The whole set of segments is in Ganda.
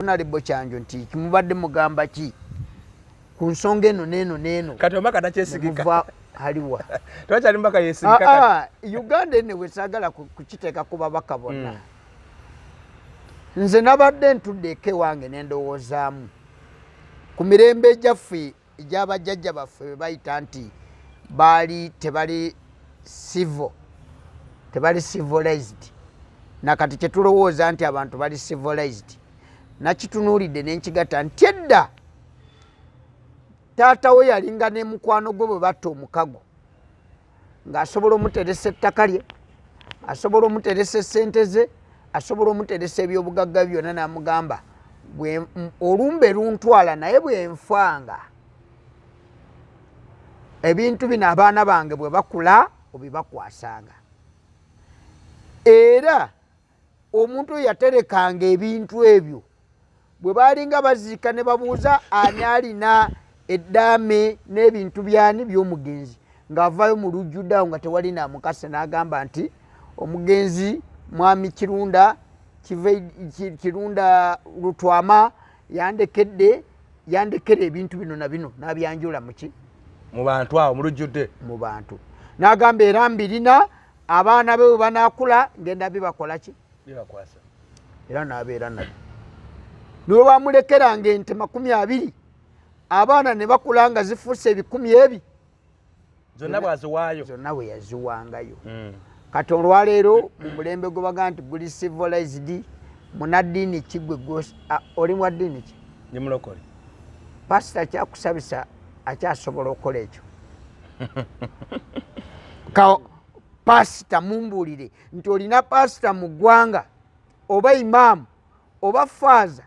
Honorable Kyanjo nti kimubadde mugamba ki ku nsonga eno neeno neeno? Kati omubaka takyesigika. Muva aliwa? Tewakyali mubaka yesigika kati. Uganda ene wesaagala kukiteeka ku babaka bonna. Nze nabadde ntudde eka ewange nendowoozaamu ku mirembe egyaffe egy'abajjajja baffe be bayita nti baali tebali civil, tebali civilized, nakati kyetulowooza nti abantu bali civilized. Nakitunuulidde nenkigatta nti edda taata we yalinga ne mukwano gwe bwe batta omukago, ng'asobola omuteresa ettaka lye, asobola omuteresa essente ze, asobola omuteresa ebyobugagga byonna, n'amugamba olumbe luntwala, naye bwenfanga ebintu bino abaana bange bwe bakula obibakwasanga. Era omuntu oyo yaterekanga ebintu ebyo, bwe baalinga baziika ne babuuza ani alina eddaame n'ebintu byani by'omugenzi, ng'avaayo mu lujjudde awo nga tewali namukase, n'agamba nti omugenzi mwami Kirunda Kirunda Lutwama yandekera ebintu bino na bino, n'abyanjula muki mu bantu awo mu lujjudde, mu bantu, n'agamba era mbirina, abaana be bwe banaakula ngenda bibakola ki, bibakwasa, era n'abeera nabyo. Niwe bamulekeranga ente 20, abaana ne bakula nga zifuuse ebikumi ebi, zonna bwaziwaayo, zonna bwe yaziwangayo. Kati olwaleero mu mulembe gwe bagaa nti guli civilized, munaddiini ki gwe oli mwa ddiini ki? Ndi mulokole. Pasita kyakusabisa akyasobola okukola ekyo? Pasita mumbuulire nti olina pasita mu ggwanga, oba imaamu, oba faaza,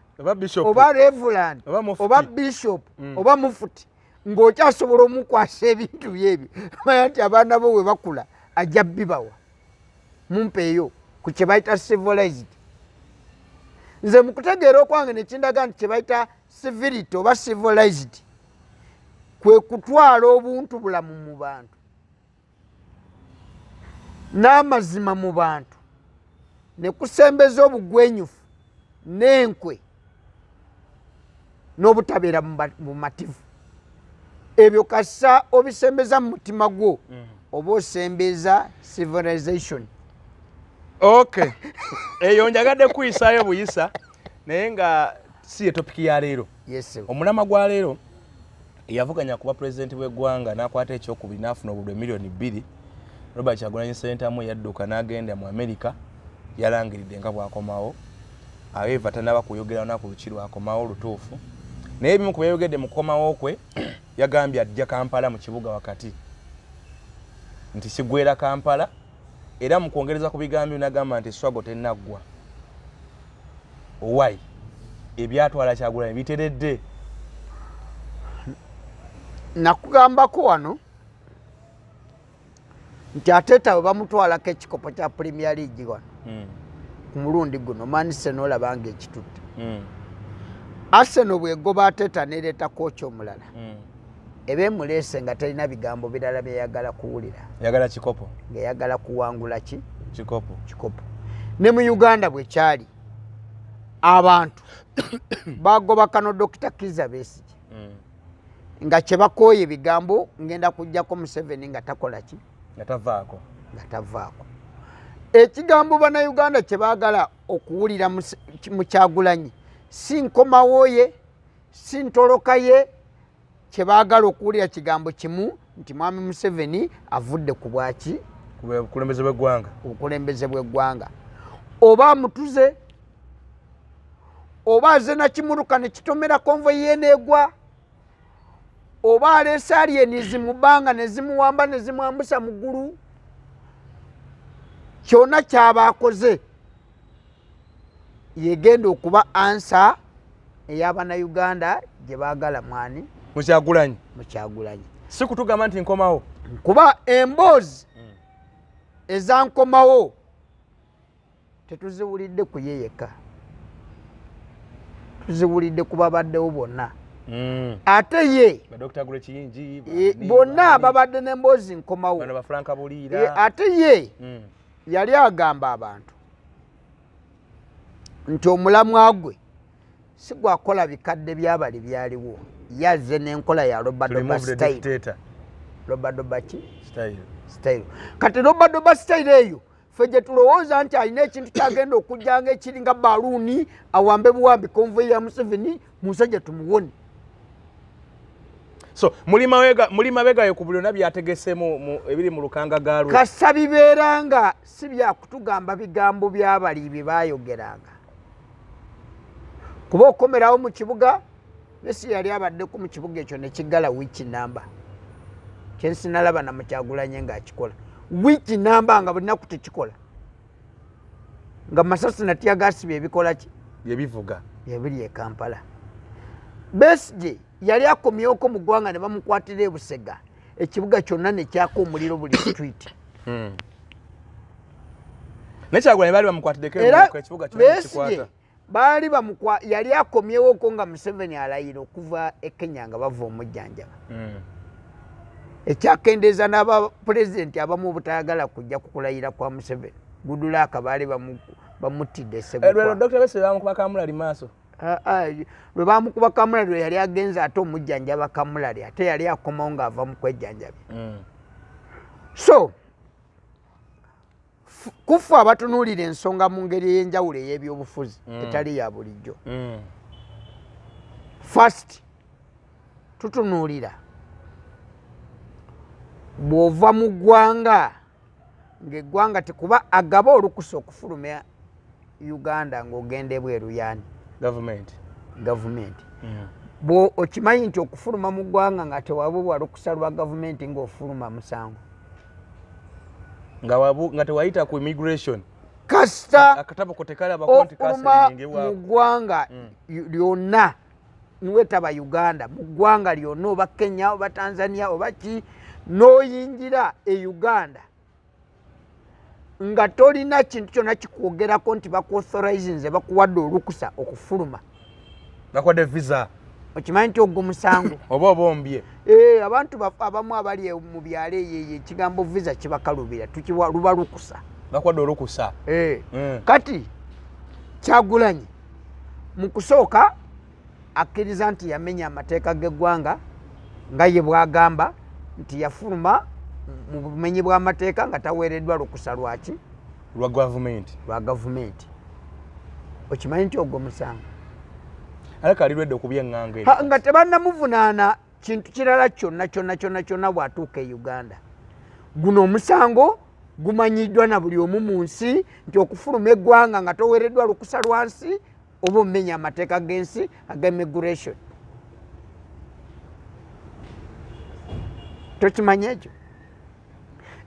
oba reverend, oba bishop, oba mufuti, ng'okyasobola omukwasa ebintu byebyo, manya nti abaana bo bwe bakula ajja bibawa? Mumpeeyo ku kye bayita civilized. Nze mu kutegeera okwange nekindaga nti kye bayita civility oba civilized kwe kutwala obuntu bulamu mu bantu n'amazima mu bantu, ne kusembeza obugwenyufu n'enkwe n'obutabeera mumativu. Ebyo kasa obisembeza mu mutima gwo, oba osembeza civilization. Okay, eyo njagadde kuyisaayo buyisa, naye nga si ye topic ya leero. Yes. Omulama gwa leero, eyavuganya kuba pulezidenti w'eggwanga n'akwata ekyokubiri n'afuna obululu 2 million, Robert Kyagulanyi Ssentamu, yadduka n'agenda mu Amerika, yalangiridde nga bw'akomawo. However, tanaba kuyogera lunaku luki lwakomawo lutuufu, naye ebimu ku byayogedde mu kukomawo kwe, yagambye ajja Kampala mu kibuga wakati, nti kigwera Kampala. Era mu kwongereza ku bigambo nagamba nti struggle tenaggwa. Owai ebyatwala Kyagulanyi biteredde? Nakugambako wano nti Arteta bwe bamutwalako ekikopo kya Premier League wano ku mulundi guno, Man City olaba nga ekitutte. Arsenal bwegoba Arteta nereeta coach omulala, eba emuleese nga terina bigambo birala byeyagala kuwulira. Yagala kikopo. Ng'eyagala kuwangula ki? Kikopo. Kikopo. Ne mu Uganda bwe kyali, abantu bagoba kano Dr Kiza Besigye nga kyebakooye ebigambo, ngenda kujjako Museveni nga takola ki? Nga tavaako. Nga tavaako. Ekigambo Bannayuganda kye baagala okuwulira mu Kyagulanyi si nkomawo ye, si ntoloka ye. Kye baagala okuwulira kigambo kimu nti mwami Museveni avudde ku bwaki? Ku bukulembeze bw'eggwanga. Ku bukulembeze bw'eggwanga. Oba amutuze, oba aze nakimuruka nekitomera convoy yeneegwa, oba aleese aliens mu bbanga ne zimuwamba ne zimwambusa mu ggulu, kyonna kyaba akoze yegenda okuba answer ey'Abannayuganda gye baagala mwani? Mukyagulanyi. Mukyagulanyi. Si kutugamba nti nkomawo. Kuba emboozi ezankomawo tetuziwulidde ku ye yekka, tuziwulidde ku babaddewo bonna. Ate ye Dr. Kiyingi, bonna babadde n'emboozi nkomawo. Bano ba Frank Buliira. Ate ye yali agamba abantu nti omulamwa gwe Si gwakola bikadde byabali byaliwo, yazze n'enkola ya robadoba style. Robadoba ki style? Kati robadoba style eyo ffe gye tulowooza nti alina ekintu kyagenda okujjanga ekiringa baluuni, awambe buwambi convoy ya Museveni, musajja tumuwone. So muli mabegayo ku byonna byategese ebiri mu lukanga galwe. Kasa bibeera nga si byakutugamba bigambo byabali bye bayogeranga, kuba okomerawo mu kibuga. Besi yali abaddeko mu kibuga ekyo nekiggala wiiki namba, kyensinalaba na mukyagulanye ngaakikola wiiki namba, nga bulinaku tekikola, nga masasi natyagasibye ebikola ki byebivuga ebiri e Kampala. Besigye yali akomyewoko mu ggwanga ne bamukwatira e Busega, ekibuga kyonna nekyaka omuliro buli street. Nekyagulanyi baali bamukwatiddeko era ekibuga kyonna Besigye baali bamukwa, yali akomyewoko nga Museveni alayira okuva e Kenya nga bava omujjanjaba. Ekyakendeeza n'abapulezidenti abamu obutayagala kujja kukulayira kwa Museveni. Gudulaaka baali bamuttidde. Lwero Dr. Besigye bamukuba kamulali maaso. Lwe bamukuba kamulali, lwe yali agenze ate omujjanjaba kamulali, ate yali akomawo ng'ava mu kwejjanjabya. So kufu abatunuulira ensonga mu ngeri ey'enjawulo ey'ebyobufuzi etali ya bulijjo, first tutunuulira bw'ova mu ggwanga ng'eggwanga tekuba agaba olukusa okufulumya Uganda ng'ogenda ebweru yani? Gavumenti. Gavumenti. Bwo okimanyi nti okufuluma mu ggwanga nga tewabubwa lukusa lwa gavumenti ng'ofuluma musango? Nga tewayita ku immigration. Kasita akatabo ko tekalabako nti ofuluma mu ggwanga lyonna, niwetaba Uganda, mu ggwanga lyonna, oba Kenya oba Tanzania oba ki, n'oyingira e Uganda nga tolina kintu kyonna kikwogerako nti bakuauthorizinze, bakuwadde olukusa okufuluma, Bakwadde visa. Okimanyi nti ogwo musango? Oba obombye. Eh, abantu baffe abamu abali mu byalo eyo, ekigambo visa kibakalubira. Tukiwa luba lukusa. Bakwadde olukusa. Eh. Kati Kyagulanyi mu kusooka akkiriza nti yamenya amateeka g'eggwanga, nga ye bw'agamba nti yafuluma mu bumenyi bw'amateeka nga taweereddwa lukusa lwaki? Lwa gavumenti. Lwa gavumenti. Okimanyi nti ogwo musango? Aleka alirwedde okubya eŋŋanga eri. Nga tebannamuvunaana kintu kirala kyonna kyonna kyonna kyonna, bw'atuuka e Uganda, guno omusango gumanyiddwa na buli omu mu nsi nti okufuluma eggwanga nga toweereddwa lukusa lwa nsi oba omenya amateeka g'ensi aga immigration. Tokimanyi ekyo?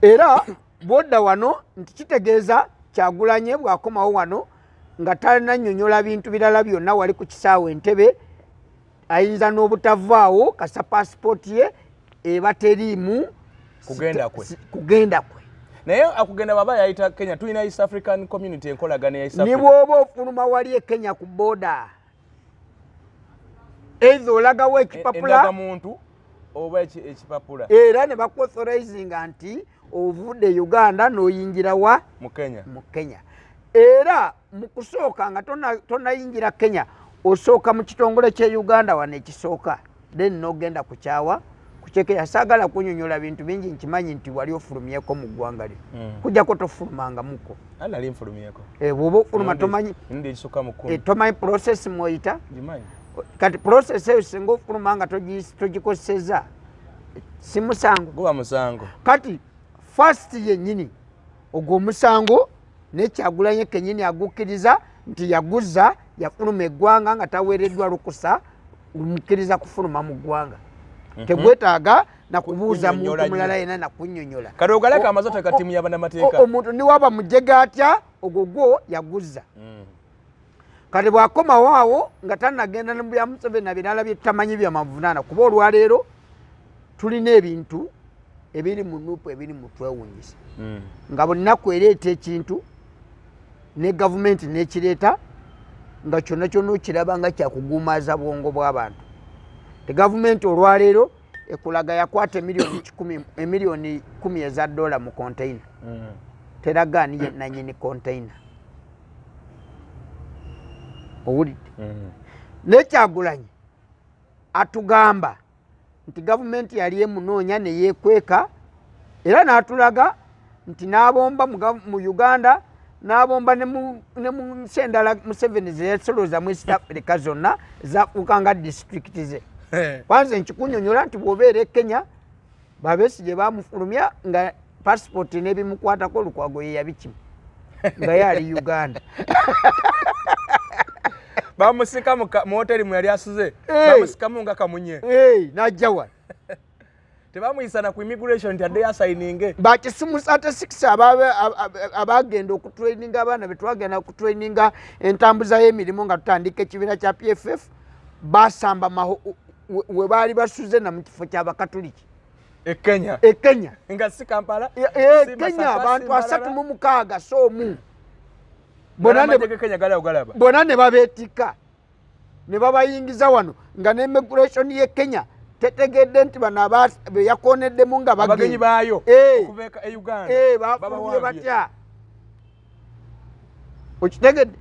Era bwodda wano nti kitegeeza Kyagulanye bw'akomawo wano nga talina bintu birala byonna wali ku kisaawe Entebe, ayinza n'obutavaawo kasa pasipooti ye eba teriimu. Kugenda kwe. Kugenda kwe. Naye akugenda baba yayita Kenya, tulina East African Community, enkolagana ya East Ni Africa. Bw'oba ofuluma wali e Kenya ku border, either olagawo ekipapula Endagamuntu oba ekipapula. Era ne bakuauthorizinga nti ovudde Uganda n'oyingira wa? Mu Kenya. Mu Kenya. Era mu kusooka nga tonayingira Kenya, osooka mu kitongole kye Uganda wano ekisooka, then n'ogenda ku kyawa ku kyekenya. Saagala kunyonyola bintu bingi, nkimanyi nti wali ofulumyeko mu ggwanga lyo. Kujjako tofulumangamuko. Ani nali nfulumyeko. Eh, bw'oba ofuluma tomanyi Emirundi egisukka mu 10. Eh, tomanyi process mwoyita. Ngimanyi. Kati process eyo singa ofuluma nga togikozeseza, si musango? Guba musango. Kati first yennyini ogwo omusango nekyagulanye kenyini agukkiriza nti yaguza, yafuluma eggwanga nga taweereddwa lukusa lumukkiriza kufuluma mu ggwanga. Tegwetaaga nakubuuza muntu Kunnyonnyola mulala nnyo. yenna nakunnyonnyola. Kati ogaleka amaze oteeka ttiimu y'abannamateeka. Omuntu niwaba mujega atya, ogwo gwo yaguza. Kati bw'akomawo awo nga tanagenda ne bya Museveni na birala byetamanyi byamavunaana, kuba olwaleero tulina ebintu ebiri mu NUP ebiri mu twewunyisa, nga buli nnaku ereeta ekintu ne gavumenti nekireeta nga kyonna kyonna okiraba nga kyakuguumaaza bwongo bw'abantu. Te gavumenti olwaleero ekulaga yakwata emiliyoni 100, emiliyoni 10 eza dola mu container. Teraga ani nanyini container. Owulidde? Ne Kyagulanyi atugamba nti gavumenti yali emunoonya neyeekweka, era n'atulaga nti n'abomba mu Uganda, n'abomba ne mu nsi endala Museveni ze yasolooza mu East Africa zonna zafuuka nga disitulikiti ze. Kwanza nkikunyonyola nti bw'obeera e Kenya, Babesigye bamufulumya nga pasipooti n'ebimukwatako Lukwago ye yabikima nga ye ali Uganda. Bamusika mu hoteri mwe yali asuze, bamusikamu nga kamunye, n'ajja wano. Tebamuyisa na ku immigration nti addeyo asayininge. Bakisimu 36 abagenda okutraininga abaana betwagenda okutraininga entambuza y'emirimu nga tutandika ekibiina kya PFF, basamba we baali basuze na mu kifo ky'Abakatuliki. E Kenya. E Kenya. Nga si Kampala. E Kenya abantu 36 so omu Bona ne babeetikka ne babayingiza wano nga ne immigration ye Kenya tetegedde nti bano beyakoneddemu nga bagenyi baayo okuva e Uganda bafulumye batya. Okitegedde?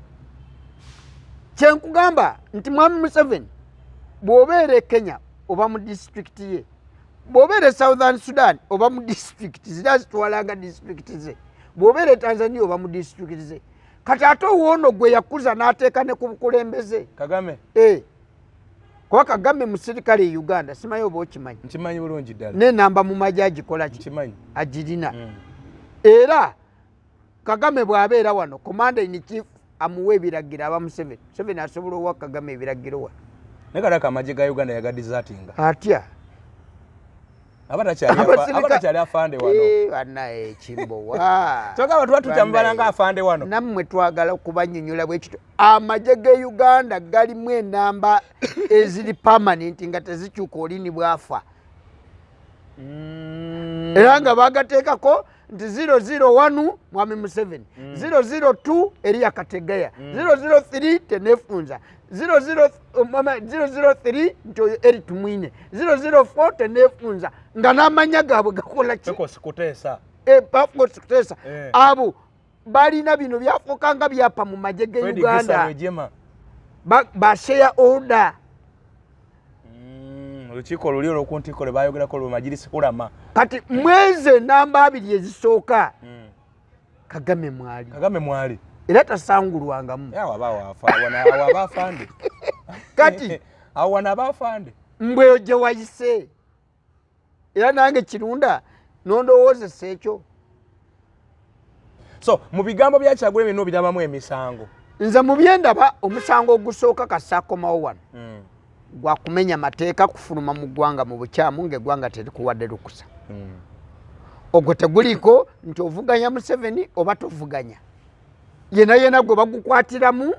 Kyenkugamba nti Mwami Museveni bw'obeera e Kenya oba mu disitulikiti ye, bw'obeera e Southern Sudan oba mu disitulikiti zira zitwalanga disitulikiti ze, bw'obeera e Tanzania oba mu disitulikiti ze. Kati ate owoono gwe yakuza n'ateeka ne ku bukulembeze Kagame. Kuba Kagame musirikale e Uganda, simanyi oba okimanyi. Nkimanyi bulungi ddala. N'enamba mu magye agikola ki? Nkimanyi. Agirina. Era Kagame bw'abeera wano, commander in chief amuwa ebiragiro aba Museveni. Museveni asobola owa Kagame ebiragiro wano. Naye kalaka amagye ga Uganda yagadizatinga. Atya? Abatakyali afande wano. Bannaye Kimbowa. Kyokka abantu batukyamubala nga afande wano. Nammwe twagala okubannyonnyola bwe kityo. Amagye ge Uganda galimu enamba eziri permanent nga tezikyuka olini bwafa. Era nga bagateekako nti 001 Mwami Museveni, 002 Eriya Kategeya, 003 Tenefunza, 003 nti oyo Eri Tumwine, 004 Tenefunza, nga n'amanya gaabwe gakola ki? Pecos Kuteesa. Abo balina bino byafuuka nga byapa mu magye ge Uganda. Basheya order. Olukiiko luli olw'oku lwe bayogerako lwe Majilisi Ulama. Kati mwezi enamba 2 ezisooka Kagame mwali. Kagame mwali. Era tasangulwangamu. Awo afande. Kati awo wano aba afande. Mbweyo gye wayise. Era nange Kirunda nondowoozesa ekyo. So mu bigambo bya Kyagulanyi bino birabamu emisango. Nze mu byendaba omusango ogusooka kasaakomawo wano. Gwa kumenya mateeka kufuluma mu ggwanga mu bukyamu ng'eggwanga terikuwadde lukusa. Ogwo teguliiko nti ovuganya Museveni oba tovuganya. Yena yena gwe bagukwatiramu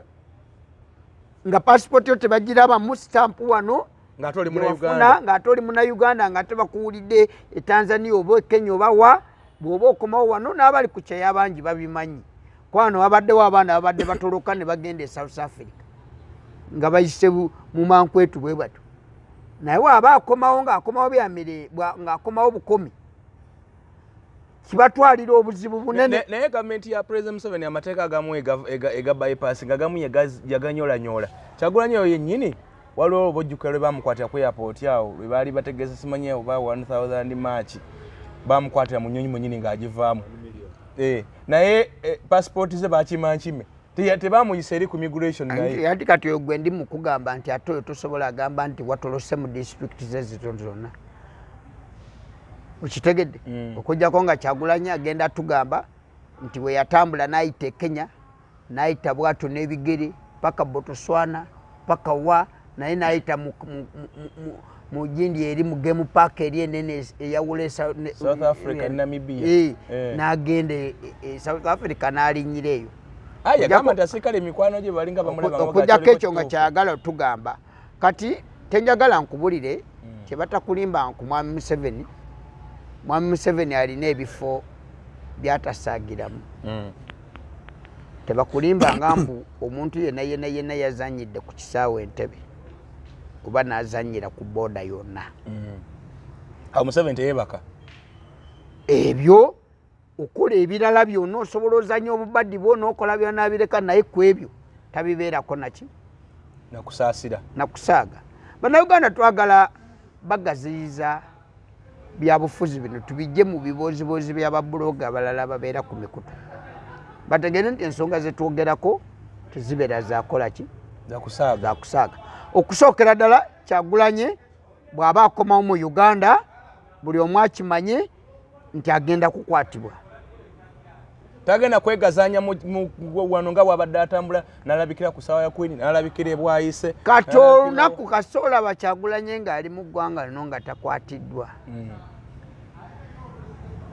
nga pasipooti yo tebagirabamu sitampu wano ng'ate oli Munnayuganda, ng'ate oli Munnayuganda, ng'ate bakuwulidde e Tanzania oba e Kenya oba wa, bw'oba okomawo wano n'abali ku kyeyo abangi babimanyi. Kwano wabaddewo abaana babadde batoloka ne bagenda e South Africa nga bayise mu mankwetu bwe batyo. Naye bw'aba akomawo ng'akomawo byamire, ng'akomawo bukomi, kibatwalira obuzibu bunene. Naye gavumenti ya President Museveni amateeka agamu ega bypass nga gamu yaganyolanyola. Kyagulanyi oyo yennyini waliwo obujjuka lwe bamukwatira ku airport awo lwe baali bategeeza simanyi oba 1000 March bamukwatira mu nnyonyi mwennyini ng'agivaamu. Naye passport ze bakimankime. Tebamuyisa eri ku immigration naye. Anti kati oyo gwe ndi mu kugamba nti ate oyo tosobola agamba nti watolose mu district ze zito zonna. Okitegedde? Okuggyako nga Kyagulanyi agenda atugamba nti bwe yatambula n'ayita e Kenya, n'ayita bw'atyo n'ebigere paka Botswana, paka wa, naye n'ayita mu gindi eri mu game park eri enene eyawula South Africa, Namibia. N'agenda South Africa n'alinnyira eyo. Yagamba nti asirikale emikwano gye balinga bamulaba nga Okuggyako ekyo nga kyagala otugamba. Kati tenjagala nkubulire kyebatakulimba ku Mwami Museveni. Mwami Museveni alina ebifo byatasaagiramu. Tebakulimba nga mbu omuntu yenna yenna yenna yazannyidde ku kisaawe Entebbe oba n'azannyira ku booda yonna. Awo Museveni teyeebaka. Ebyo okola ebirala byonna osobola ozannya obubadi bwo n'okola byonna abireka, naye ku ebyo tabibeerako naki. Nakusaasira. Nakusaaga. Bannayuganda twagala bagaziyiza byabufuzi bino, tubijje mu bibooziboozi by'ababuloga abalala ababeera ku mikutu, bategeere nti ensonga zetwogerako tezibeera zakola ki, zakusaaga. Okusookera ddala, Kyagulanye bw'aba akomawo mu Uganda, buli omu akimanye nti agenda kukwatibwa. Tagenda kwegazanya wano nga bwabadde atambula, nalabikira ku sawa ya Queen, nalabikira ebwayise. Kati olunaku kasoolaba Kyagulanye ng'ali mu ggwanga lino nga takwatiddwa,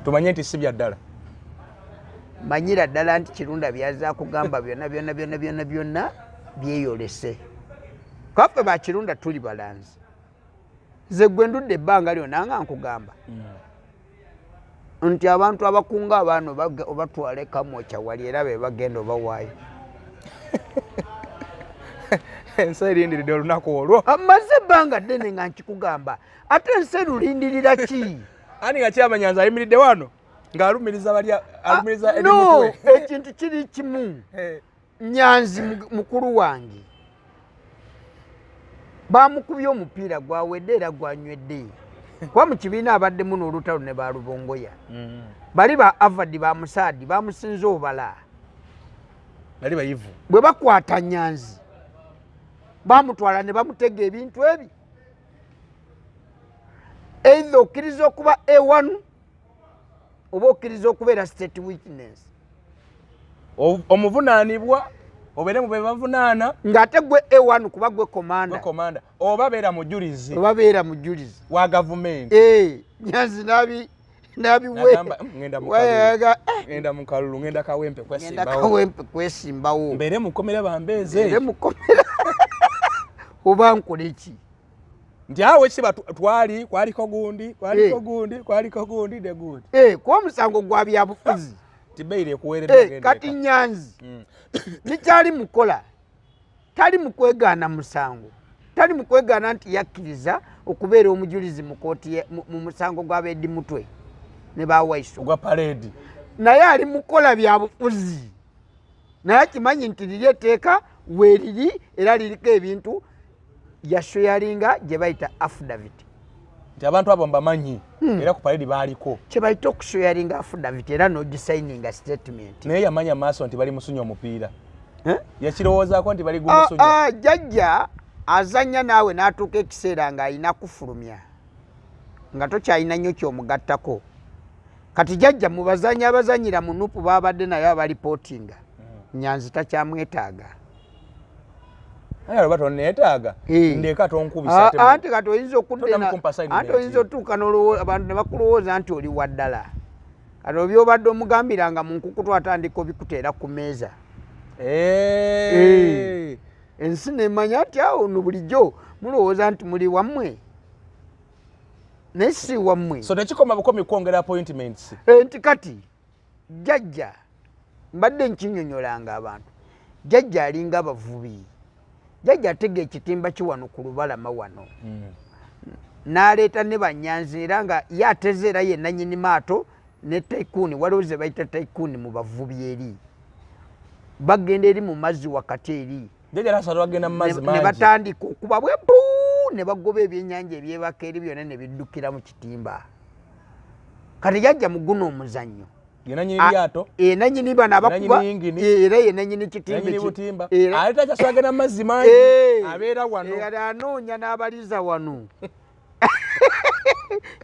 tumanye nti si bya ddala. Manyira ddala nti Kirunda byaza kugamba byonna byonna byonna byonna byonna byeyolese. Kaffe Bakirunda tuli balanzi. Nze gwe ndudde ebbanga lyonna nga nkugamba nti abantu abakunga abaana obatwala ekamwokya wali, era be bagenda obawaayo. Ensi erindiridde olunaku olwo. Maze ebbanga ddene nga nkikugamba, ate ensi erulindirira ki? Ani nga kyamanyanza ayimiridde wano ng'alumiriza bali, alumiriza No, ekintu kiri kimu. Nyanzi mukulu wange bamukubye omupiira gwawedde era gwanywedde, kuba mu kibiina abaddemu n'olutalo ne balubongoya. Bali ba Avadi ba Musaadi bamusinza obala. Bali bayivu. Bwe bakwata Nyanzi, bamutwala ne bamutega ebintu ebi, either okkiriza okuba A1 oba okkiriza okubeera state witness. Omuvunaanibwa obeere mu be bavunaana. Ng'ate gwe A1, kuba gwe komanda. Komanda, oba beera mujulizi. Oba beera mujulizi wa gavumenti. Nyanzi nabi nabiwe. Ngenda mu kalulu, ngenda Kawempe. Ngenda Kawempe kwesimbawo. Mbeere mukomera, bambeeze. Mbeere mukomera oba nkole ki? Nti awo ekiba twali kwaliko gundi, kwaliko gundi, kwaliko gundi de gundi. Kuba omusango gwa byabufuzi. Tibeire ekuweereddwa. Kati Nyanzi nikyali mukola, tali mukwegaana musango, tali mukwegaana nti yakkiriza okubeera omujulizi mu kooti mu musango gw'abeedi mutwe ne bawaiso. Ogwa parade. Naye ali mukola byabufuzi, naye akimanyi nti liri etteeka weeriri era liriko ebintu yaswearinga gye bayita affidavit. Nti abantu abo mbamanyi era ku parade baaliko. Kye bayita okuswearinga affidavit era n'ogisayininga statement. Naye yamanya maaso nti bali musunya omupiira. Yakirowoozaako nti bali gumusunya. Jjajja azanya naawe n'atuuka ekiseera ng'alina kufulumya nga tokyalina nnyo kyomugattako. Kati jjajja mu bazanyi abazanyira mu NUP babadde naye abalipootinga, Nyanzi takyamwetaaga. Aye oba tonneetaaga, ndeka, tonkubisa ate. Anti kati oyinza okudda, anti oyinza otuuka abantu ne bakulowooza nti oli waddala. Kati obyobadde omugambiranga mu nkukutu atandika obikuteera ku meeza. Ensi nemanya nti awo no bulijjo mulowooza nti muli wammwe, naye si wammwe. So tekikoma bukomi kwongera appointments. Nti kati jjajja mbadde nkinyonyolanga abantu, jjajja alinga abavubi. Jjajja atega ekitimba ki wano ku lubalama wano, n'aleeta ne banyanzi, era nga ye ateze, era ye nanyini maato ne tycoon. Waliwo ze bayita tycoon mu bavubi, eri bagenda eri mu mazzi wakati eri. Ne batandika okuba bwebu ne bagoba ebyenyanja ebyebaka eri byonna ne biddukira mu kitimba. Kati jajja mu guno omuzannyo Yenanyini bano abakuba, era yenanyini kitimba, mazzi mangi, abeera wano. Anoonya n'abaliza wano.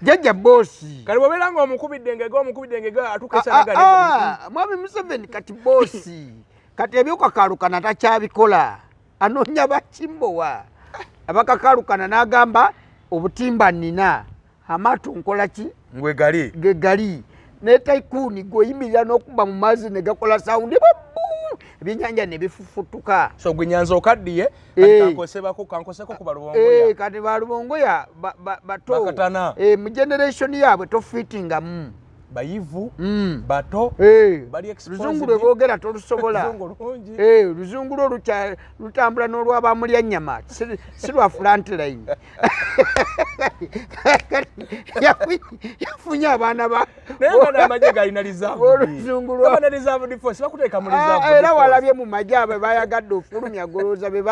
Jajja boss. Kale bwobeera nga omukubidde engege, omukubidde engege, atuuka. Mwami Museveni kati boss, kati ebyokakalukana takyabikola, anoonya bakimbowa abakakalukana n'agamba obutimba nina, amaato nkola ki. Ngwegali. Gegali ne tycoon gweoyimirira n'okuba mu mazzi ne gakola sound, ebyenyanja ne bifufutuka. So gwe Nyanza okaddiye, kankosebako ku balubongoya. Kati balubongoya bato bakatana. Mu generation yaabwe tofitingamu. Bayivu, bato, bali exposed. Luzungu lwe boogera tolusobola. Luzungu lungi. Luzungu lwo lutambula n'olwabamulya nnyama, si lwa front line. Yafunye abaana ba Naye nga n'amagye galina reserve. Oluzungu lwa Baba na reserve force, bakuteeka mu reserve Era force. walabye mu magye abo bayagadde ofulumya golooza be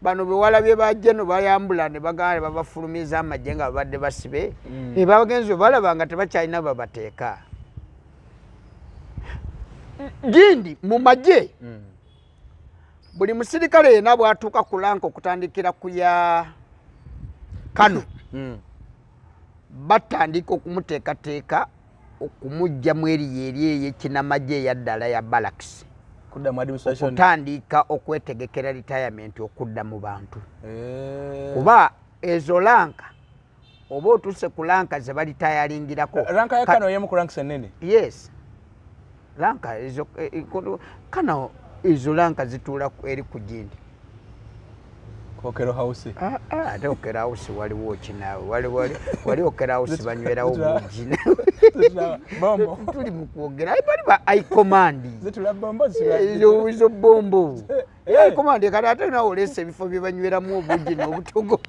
bano be walabye ba Geno bayambula ne bagamba babafulumiza amagye nga babadde basibe. Bagenze balaba nga tebakyalina babateeka. Gindi mu magye, buli musirikale yenna bw'atuuka ku rank okutandikira ku ya kano, batandika okumuteekateeka okumuggya mu eriyo eri ey'ekinamagye eya ddala ya barracks. Kudda mu administration. Okutandika okwetegekera retirement okudda mu bantu. Kuba ezo rank oba otuuse ku rank ze balitayaringirako. Rank ya kano yemu ku ranks ennene? Yes. Rank ezo, kano ezo rank zituula eri ku gindi. Okello House. Ate Okello House waliwo ki naawe? Wali Okello House banywerawo buugi. Bombo. Tuli mu kwogera. Ayi, bali ba high command. Zitula bombo, zitula Ezo bombo. High command kati ate naawe oleese ebifo bye banyweramu obuugi n'obutogo.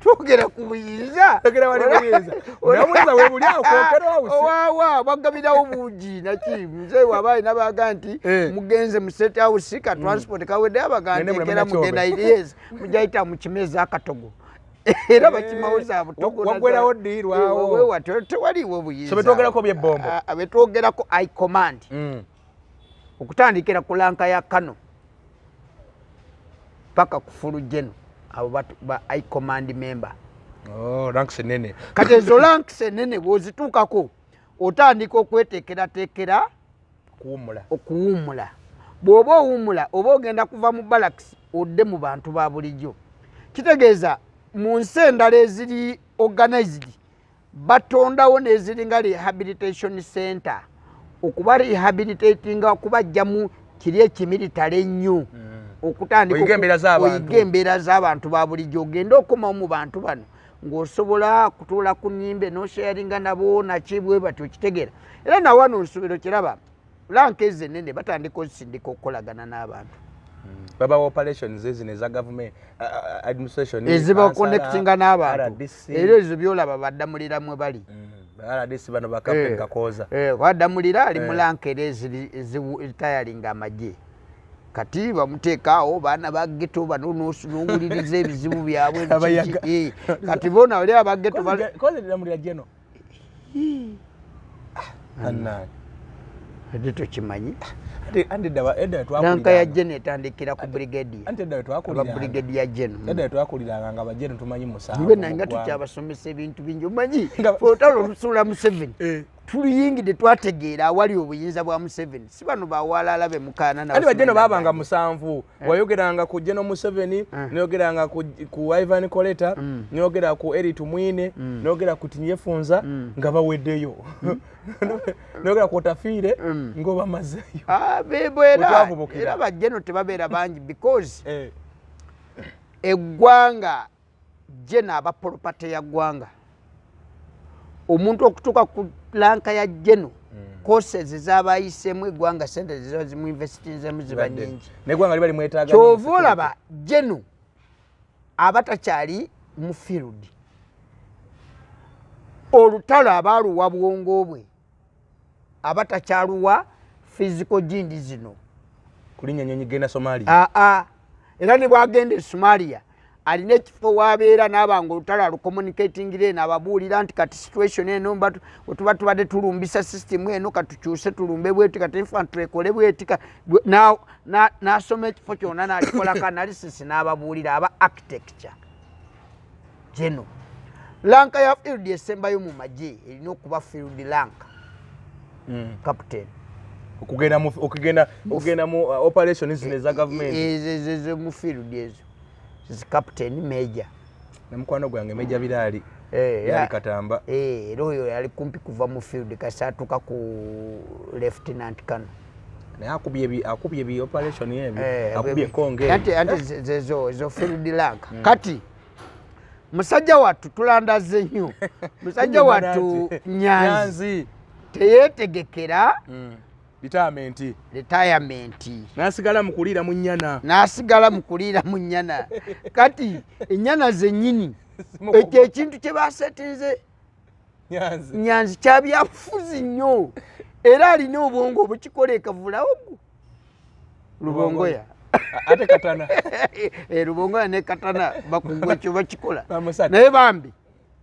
Twogera ku buyinza. Twogera wali buyinza. Naye obuyinza we buli awo ku Okello House. Waawa, bagabirawo buugi naki. Mzee waba alina baga nti mugenze mu State House ka transport kawedde abaga Ngende nti muleme era nakyobe. mugenda yes, mujayita mu kimeza akatogo. Era bakimawo za butogo na Waggwerawo za- ddi lwawo? Wewa, tewaliwo buyinza. So betwogerako by'ebbombo. Betwogerako high command. Okutandikira ku rank ya kano paka ku full general, abo ba high command member. Oh, ranks ennene. Kati ezo ranks ennene bw'ozituukako otandika okweteekerateekera Okuwummula. Okuwummula. Bw'oba owummula oba ogenda kuva mu barracks odde mu bantu ba bulijjo. Kitegeeza mu nsi endala eziri organized batondawo n'eziringa rehabilitation center okuba rehabilitatinga okubajjamu kiri ekimiritale ennyo. Okutandika Oyiga embeera z'abantu. Oyiga embeera z'abantu ba bulijjo, ogende okomawo mu bantu bano ng'osobola kutuula ku nnyimbe n'osharinga nabo naki bwe batyo okitegeera. Era na wano nsuubira okiraba rank ezo ennene batandika ozisindika okukolagana n'abantu. Babawa operations ezino eza government, administration, eziba Kansala, connectinga n'abantu. RDC. Era ezo byolaba baddamulira mwe bali. RDC bano ba Captain Kakooza. Baddamulira ali mu rank era ezitayalinga amagye. Kati bamuteeka awo baana ba ghetto bano n'owuliriza ebizibu byabwe biki, Abayaga. biki. Kati bona oli aba ghetto Kozi ddamulira geno. Annange. Ate tokimanyi. Ate, ante edda edda Rank ya twakuliranga. Geno etandikira ku brigadier. Ante edda Aba twakuliranga. brigadier Geno. Edda twakuliranga nga bajeno tumanyi musanvu Mbe nange mu ggwanga. tukyabasomesa ebintu bingi omanyi. Nga Olutalo olusuula Museveni. Tuluyingidde twategeera awali obuyinza bwa Museveni. Si bano bawalala be mukaana nabo. Ate bajeno simanyi baabanga nabandi. musanvu. Wayogeranga ku General Museveni, noyogeranga ku Ivan Koleta, noyogera ku Elly Tumwine, noyogera ku Tinyefunza nga baweddeyo. Noyogera ku Otafiire ng'obamazeeyo. Bebo era, Wetwavubukira. era bajeno tebabeera bangi because eggwanga Geno aba property ya ggwanga. Omuntu okutuuka ku rank ya Geno, courses z'abayiseemu eggwanga sente ziba zimuinvestinzemu ziba Zibadde. nnyingi. N'eggwanga liba limwetaaga Ky'ova nnyo mu olaba Geno aba takyali mu field. Olutalo aba aluwa bwongo bwe, aba takyaluwa physical gindi zino. Kulinnya nnyonyi genda Somalia. Era ne bw'agenda e Somalia alina ekifo w'abeera n'aba nga olutalo alucommunicatingira eno, ababuulira nti kati situation eno bwe tuba tubadde tulumbisa system eno katukyuse tulumbe bweti, kati infantry ekole bweti, n'asoma ekifo kyonna n'akikolako analysis n'ababuulira aba architecture. Geno rank ya field esembayo mu magye erina okuba field rank. Captain. Okugenda mu operation zino eza government. Ezo mu field ezo. Zi captain major. Na mukwano gwange Major Birali. Yali Katamba. Era oyo yali kumpi kuva mu field kasi atuuka ku lieutenant colonel. Naye akubye bi operation ebyo. Akubye Konge. Anti ezo field rank. Kati musajja wattu tulandaze nnyo. Musajja wattu Nyanzi. Nyanzi. Teyetegekera Retirement. Retirement. N'asigala mu kuliira mu nnyana. N'asigala mu kuliira mu nnyana. Kati ennyana zennyini, ekyo ekintu kye basetinze Nyanzi. Nyanzi kyabyabufuzi nnyo, era alina obwongo obukikola ekavulawo Lubongoya. Ate Katana. Eh, Lubongoya ne Katana bakugu, ekyo bakikola. Bamusatu. Naye bambi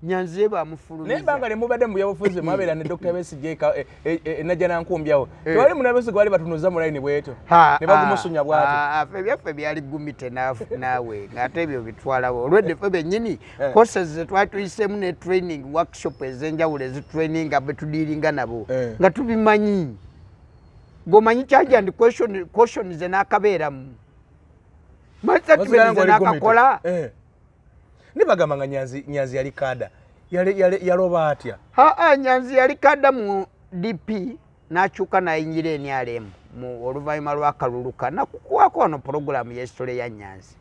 Nyanzi ye Naye bamufulumiza. Ebbanga lemubadde mu byabufuzi, mwabeera ne Dr Besigye najja nankumbyawo, tewali munabesigye bali batunuza mu layini bwetyo ne bagumusunya bwatyo? Ffe ebyaffe byali gumite naawe, ng'ate ebyo bitwalawo olwedde ffe bennyini courses zetwali tuyiseemu ne training workshop ez'enjawulo ezitraininga betudiiringa nabo nga tubimanyi, ng'omanyi charge and caution ze n'akabeeramu Osigala ze ng'oli gumite. n'akakola. Ne bagamba nga Nyanzi yali kada, yaloba atya? Aa, Nyanzi yali kada mu DP, n'akyuka n'ayingira NRM mu oluvannyuma lw'akaluluka. Nakukuwako wano puroguramu y'esitole ya Nyanzi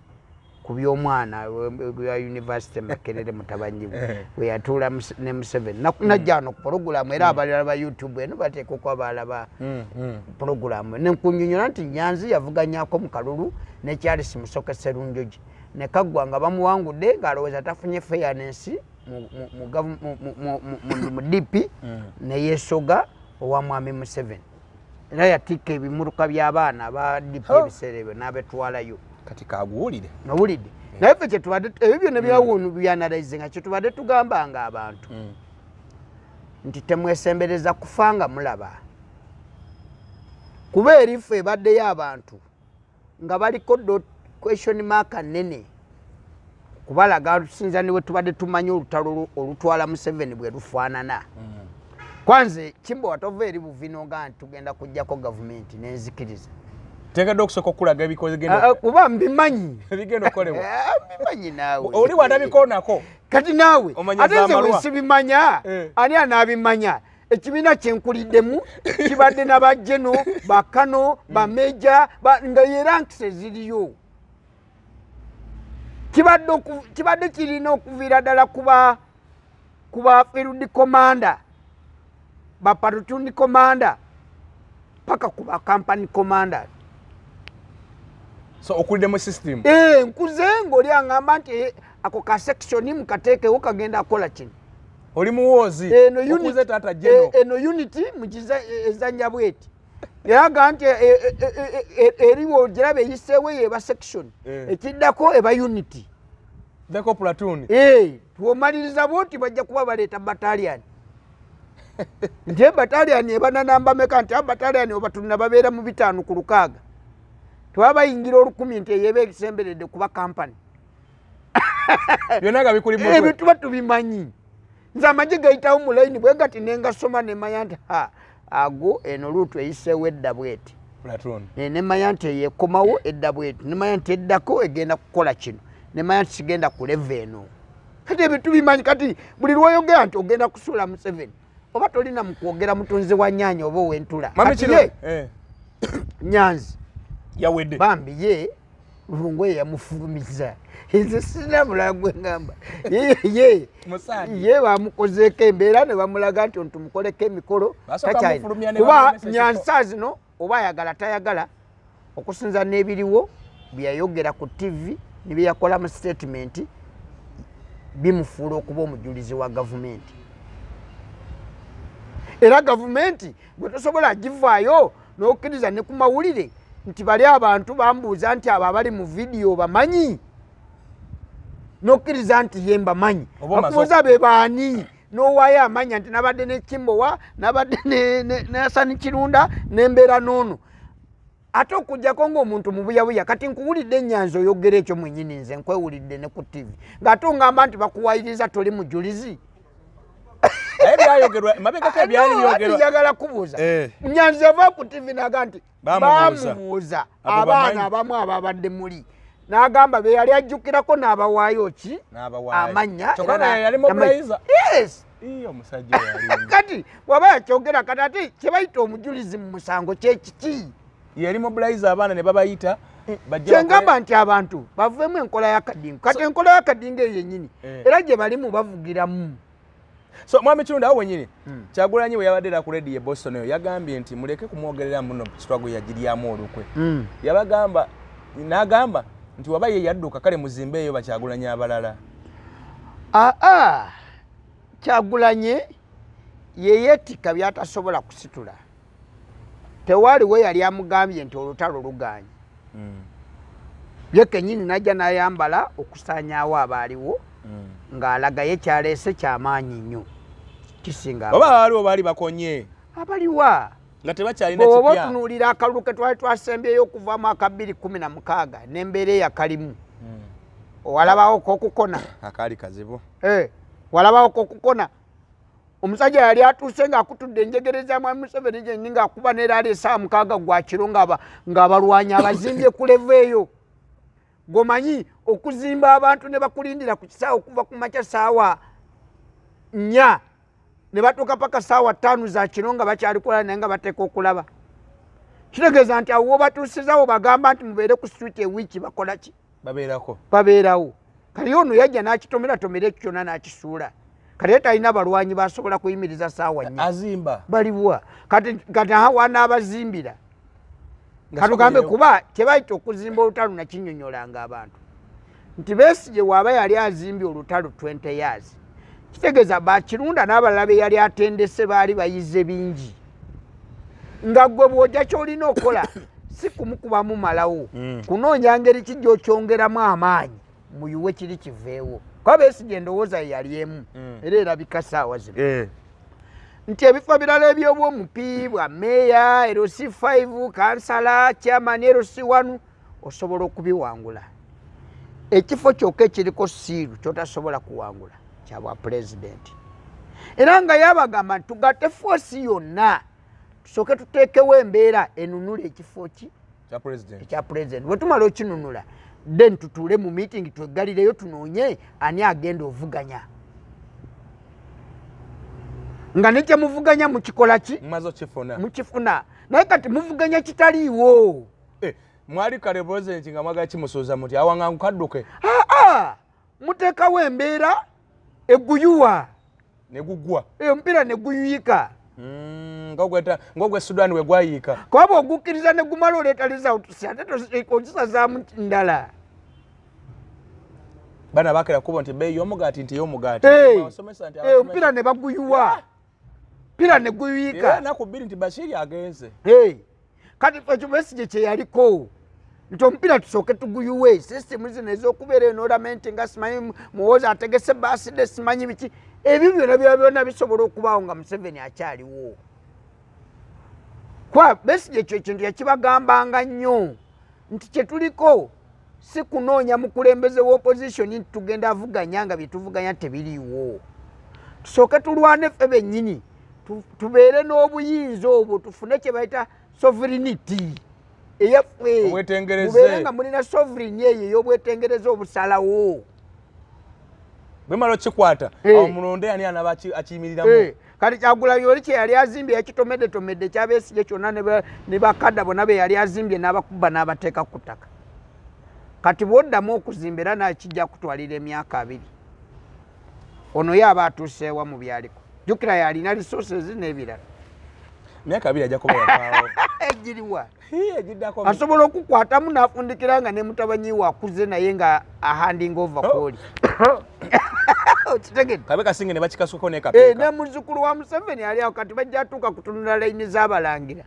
ku by'omwana wa university Makerere, mutabanyi we we yatuula ne Museveni. Najja wano ku puroguramu, era abalala ba YouTube eno bateeka okuba balaba puroguramu, nenkunyonyola nti Nyanzi yavuganyako mu kalulu ne Charles Musoke Serunjogi, ne kaggwa nga bamuwangudde, ng'alowooza tafunye fairness mu DP, neyeesoga owa mwami Museveni, era yatikka ebimuruka by'abaana aba DP ebiseera ebyo n'abetwalayo. Kati kaguwulire. Owulidde? Naye ffe kyetubadde, ebyo byonna byawunu byanalize, nga kyetubadde tugambanga abantu nti temwesembereza kufa nga mulaba, kuba erifu ebaddeyo abantu nga baliko dot question mark nene kubalaga tusinza niwe tubadde tumanyi olutalo olutwala Museveni bwe lufaanana. Kwanze Kimbo watova eri buvino nga nti tugenda kujjako gavumenti nenzikiriza. Teekeddwa okusooka okulaga Ah, ah, kuba mbimanyi. Ebigenda okukolebwa. Ah, mbimanyi naawe. Oli bw'atabikoonako. Kati naawe Omanya ate nze z'amalwa. wesibimanya, ani anaabimanya? Ekibiina kyenkuliddemu kibadde nabajeno bakano bameja nga yerankisi eziriyo, kibadde kirina okuviira ddala kuba field commander, ba platoon commander, paka kuba company commander. So okulidde mu system. Eh, nkuze ng'oli aŋŋamba nti ako ka section mukateekewo, kagenda akola kino. Oli muwoozi. Eno unit okuze taata geno. Eno unit mukiza ezanya bweti, era ga nti eriwo giraba eyiseewo, eyo eba section, ekiddako eba unit, deko platoon. Twomaliriza bwoti bajja kuba baleeta battalion, nti ebattalion eba nanamba meka, nti abattalion oba tulina babeera mu 5 ku 6, tebaba bayingira 1000, nti eyo eba esemberedde kuba company. Byonna nga bikuli Ebyo mutwe. Tuba tubimanyi. Nze amagye gayitawo mu layini bwe gati, nengasoma nemanya nti ha, ago eno luutu eyiseewo edda bweti. Platoon. Nemanya nti eyo ekomawo edda bweti, nemanya nti eddako egenda kukola kino, nemanya nti kigenda ku level eno. Kati ebyo tubimanyi. Kati buli lwoyogera nti ogenda kusuula Museveni, oba tolina mu kwogera mutunzi wa nyaanya oba ow'entula. Mami Kati kino ye Nyanzi yawedde. Bambi ye Lubongoya yamufulumiza, nze sirina mulala gwe ngamba. Ye Musaadi. ye bamukozeeko embeera ne bamulaga nti ono tumukoleko emikolo. Basooka Takyalina. mufulumya ne Kuba bamulemesa ekifo. Nyansa zino oba ayagala tayagala, okusinza n'ebiriwo byeyayogera ku TV ne byeyakola mu statement, bimufuula okuba omujulizi wa gavumenti, era gavumenti gwe tosobola givaayo n'okkiriza ne ku mawulire nti bali abantu bambuuza nti abo abali mu vidiyo bamanyi, n'okkiriza nti ye mbamanyi. Oba omaze Bakubuuza be baani, n'owaayo amanya nti nabadde ne Kimbowa, nabadde ne Hasani Kirunda, nembeera n'ono, ate okugjako ng'omuntu mubuyabuya. Kati nkuwulidde enyanza oyogera ekyo mwenyini, nze nkwewulidde ne ku TV ng'ate ongamba nti bakuwayiriza, toli mujulizi. Naye byayogerwa mabegako, ebyali No, byogerwa. Njagala kubuuza. Nyanzi yava ku TV naga nti Bamubuuza. Bamubuuza Abo abaana bamanyi. abamu ababadde muli, n'agamba be yali ajjukirako n'abawaayo ki? N'abawaayo. Amannya. Kyokka era naye yali mobilizer. Yes. Ii, omusajja yali Kati waba yakyogera, kati ate kyebayita omujulizi mu musango kyekiki? Yali mobilizer, abaana ne babayita bajje. Kyengamba nti abantu baveemu enkola y'akadingo. Kati enkola y'akadingo eyo yennyini era gye balimu bavugiramu. So mwami Kirunda, awo wenyini Kyagulanyi bwe yabadde era ku radio e Boston eyo, yagambye nti muleke kumwogerera muno, struggle yagiryamu olukwe. Yabagamba n'agamba nti waba ye yadduka, kale muzimbe eyo bakyagulanyi abalala. Aa, Kyagulanye yeyeetikka byatasobola kusitula. Tewaaliwo yali amugambye nti olutalo luganye. Ye kenyini najja n'ayambala okusaanyaawo abaaliwo, ng'alaga ye kyaleese kyamaanyi nnyo kisinga. Oba waliwo baali bakonye. Abaliwa? Nga tebakyalina. Bw'oba Kipya. otunuulira akalulu ke twali twasembyeyo okuvamu aka 2016 n'embeera eyakalimu, walabawo kokukona. Akaali kazibu. Eh, walabawo kokukona. Omusajja yali atuuse ng'akutudde enjegere za mwami Museveni gyenni, ng'akuba neera ali esaawa 6 gwakiro, ng'abalwanyi abazimbye ku level eyo. Gomanyi okuzimba abantu ne bakulindira ku kisaawe okuva ku makya saawa 4 ne batuuka paka saawa 5 za kiro nga bakyali kulala, naye nga bateeka okulaba. Kitegeeza nti awo wobatuusizawo bagamba nti mubeere ku street ewiiki, bakola ki? Babeerako. Babeerawo. Kali ono yajja n'akitomeratomerera ekyo kyonna n'akisuula. Kati ye talina balwanyi basobola kuyimiriza saawa 4. Azimba. Baliwa kati? Kati aha wanaabazimbira? Nga Katugambe soboleyo. kuba kyebayita okuzimba olutalo nakinyonyolanga abantu nti Besigye waaba yali azimbye olutalo 20 years, kitegeeza Bakirunda n'abalala be yali atendese baali bayize bingi, nga gwe bw'ojja kyolina okukola si kumukubamu malawo, kunoonya ngeri kijja okyongeramu amaanyi muyuwe kiri kiveewo. Kuba Besigye endowooza ye yali emu, era erabika saawa zino, nti ebifo birala ebyobwomupi bwa meeya, LC5, kansala, chairman LC1, osobola okubiwangula. Ekifo kyokka ekiriko siiru kyotasobola kuwangula kyabwa pulezidenti. Era nga yabagamba nti tugatte force yonna tusooke tuteekewo embeera enunula ekifo ki? Kya president. Ekya pulezidenti. Bwe tumala okinunula, then tutuule mu meeting, tweggalireyo, tunoonye ani agenda ovuganya, nga ne kyemuvuganya mukikola ki? Mumaze okifuna. Mukifuna. Naye kati muvuganya kitaliiwo. Eh, mwali kale president nga mwagala kimusuuza muti awangangu kadduke. Aa, muteekawo embeera eguyuwa. Ne gugwa. Omupiira ne guyuyika. Ng'ogwe Sudan we gwayiika. Kuba bw'ogukkiriza ne gumala oleeta results, ate okisazaamu ndala. Bana bakera kubo nti ebbeeyi y'omugaati, nti ey'omugaati. Abasomesa nti abasomesa. Omupiira ne baguyuwa, piira ne Era guyuyika. Ennaku 2 nti Bashiri agenze. Hey, kati ekyo Besigye kyeyaliko nti omupiira tusooke tuguyuwe, sisitimu zino ez'okubeera enoramenti nga simanyi Muwoozi ategese baaside, simanyi biki, ebyo byonna byona byonna bisobola okubaawo nga Museveni akyaliwo. Kuba Besigye ekyo ekintu yakibagambanga nnyo nti kyetuliko si kunoonya mukulembeze w'opposition nti tugenda avuganya nga byetuvuganya tebiriiwo. Tusooke tulwane ffe bennyini, tubeere n'obuyinza obwo, tufune kye bayita sovereignty eyaffe. Obwetengereze. Mubeere nga mulina sovereign eyo ey'obwetengereze obusalawo. Bwemala okikwata, awo mulonde ani anaba akiyimiriramu. Kati Kyagulanyi oli kye yali azimbye yakitomeddetomedde ekyabesigye kyonna, ne bakadda bonna be yali azimbye n'abakuba n'abateeka ku ttaka. Kati bw'oddamu okuzimba era nakijja kutwalira emyaka 20. Ono ye aba atuuseewa mu byaliko? Jjukira yalina resources n'ebirala. Myaka 20 ajja kuba yavaawo. Egiriwa? Hii, egiddako. Asobola okukwatamu n'afundikira nga ne mutabanyi we akuze, naye nga ahanding over. Oh. Kwoli okitegedde? Kabe kasinge ne bakikasuko Eh, nekapeeka. Ne muzzukulu wa Museveni ali awo kati bajja atuuka kutunula layini z'abalangira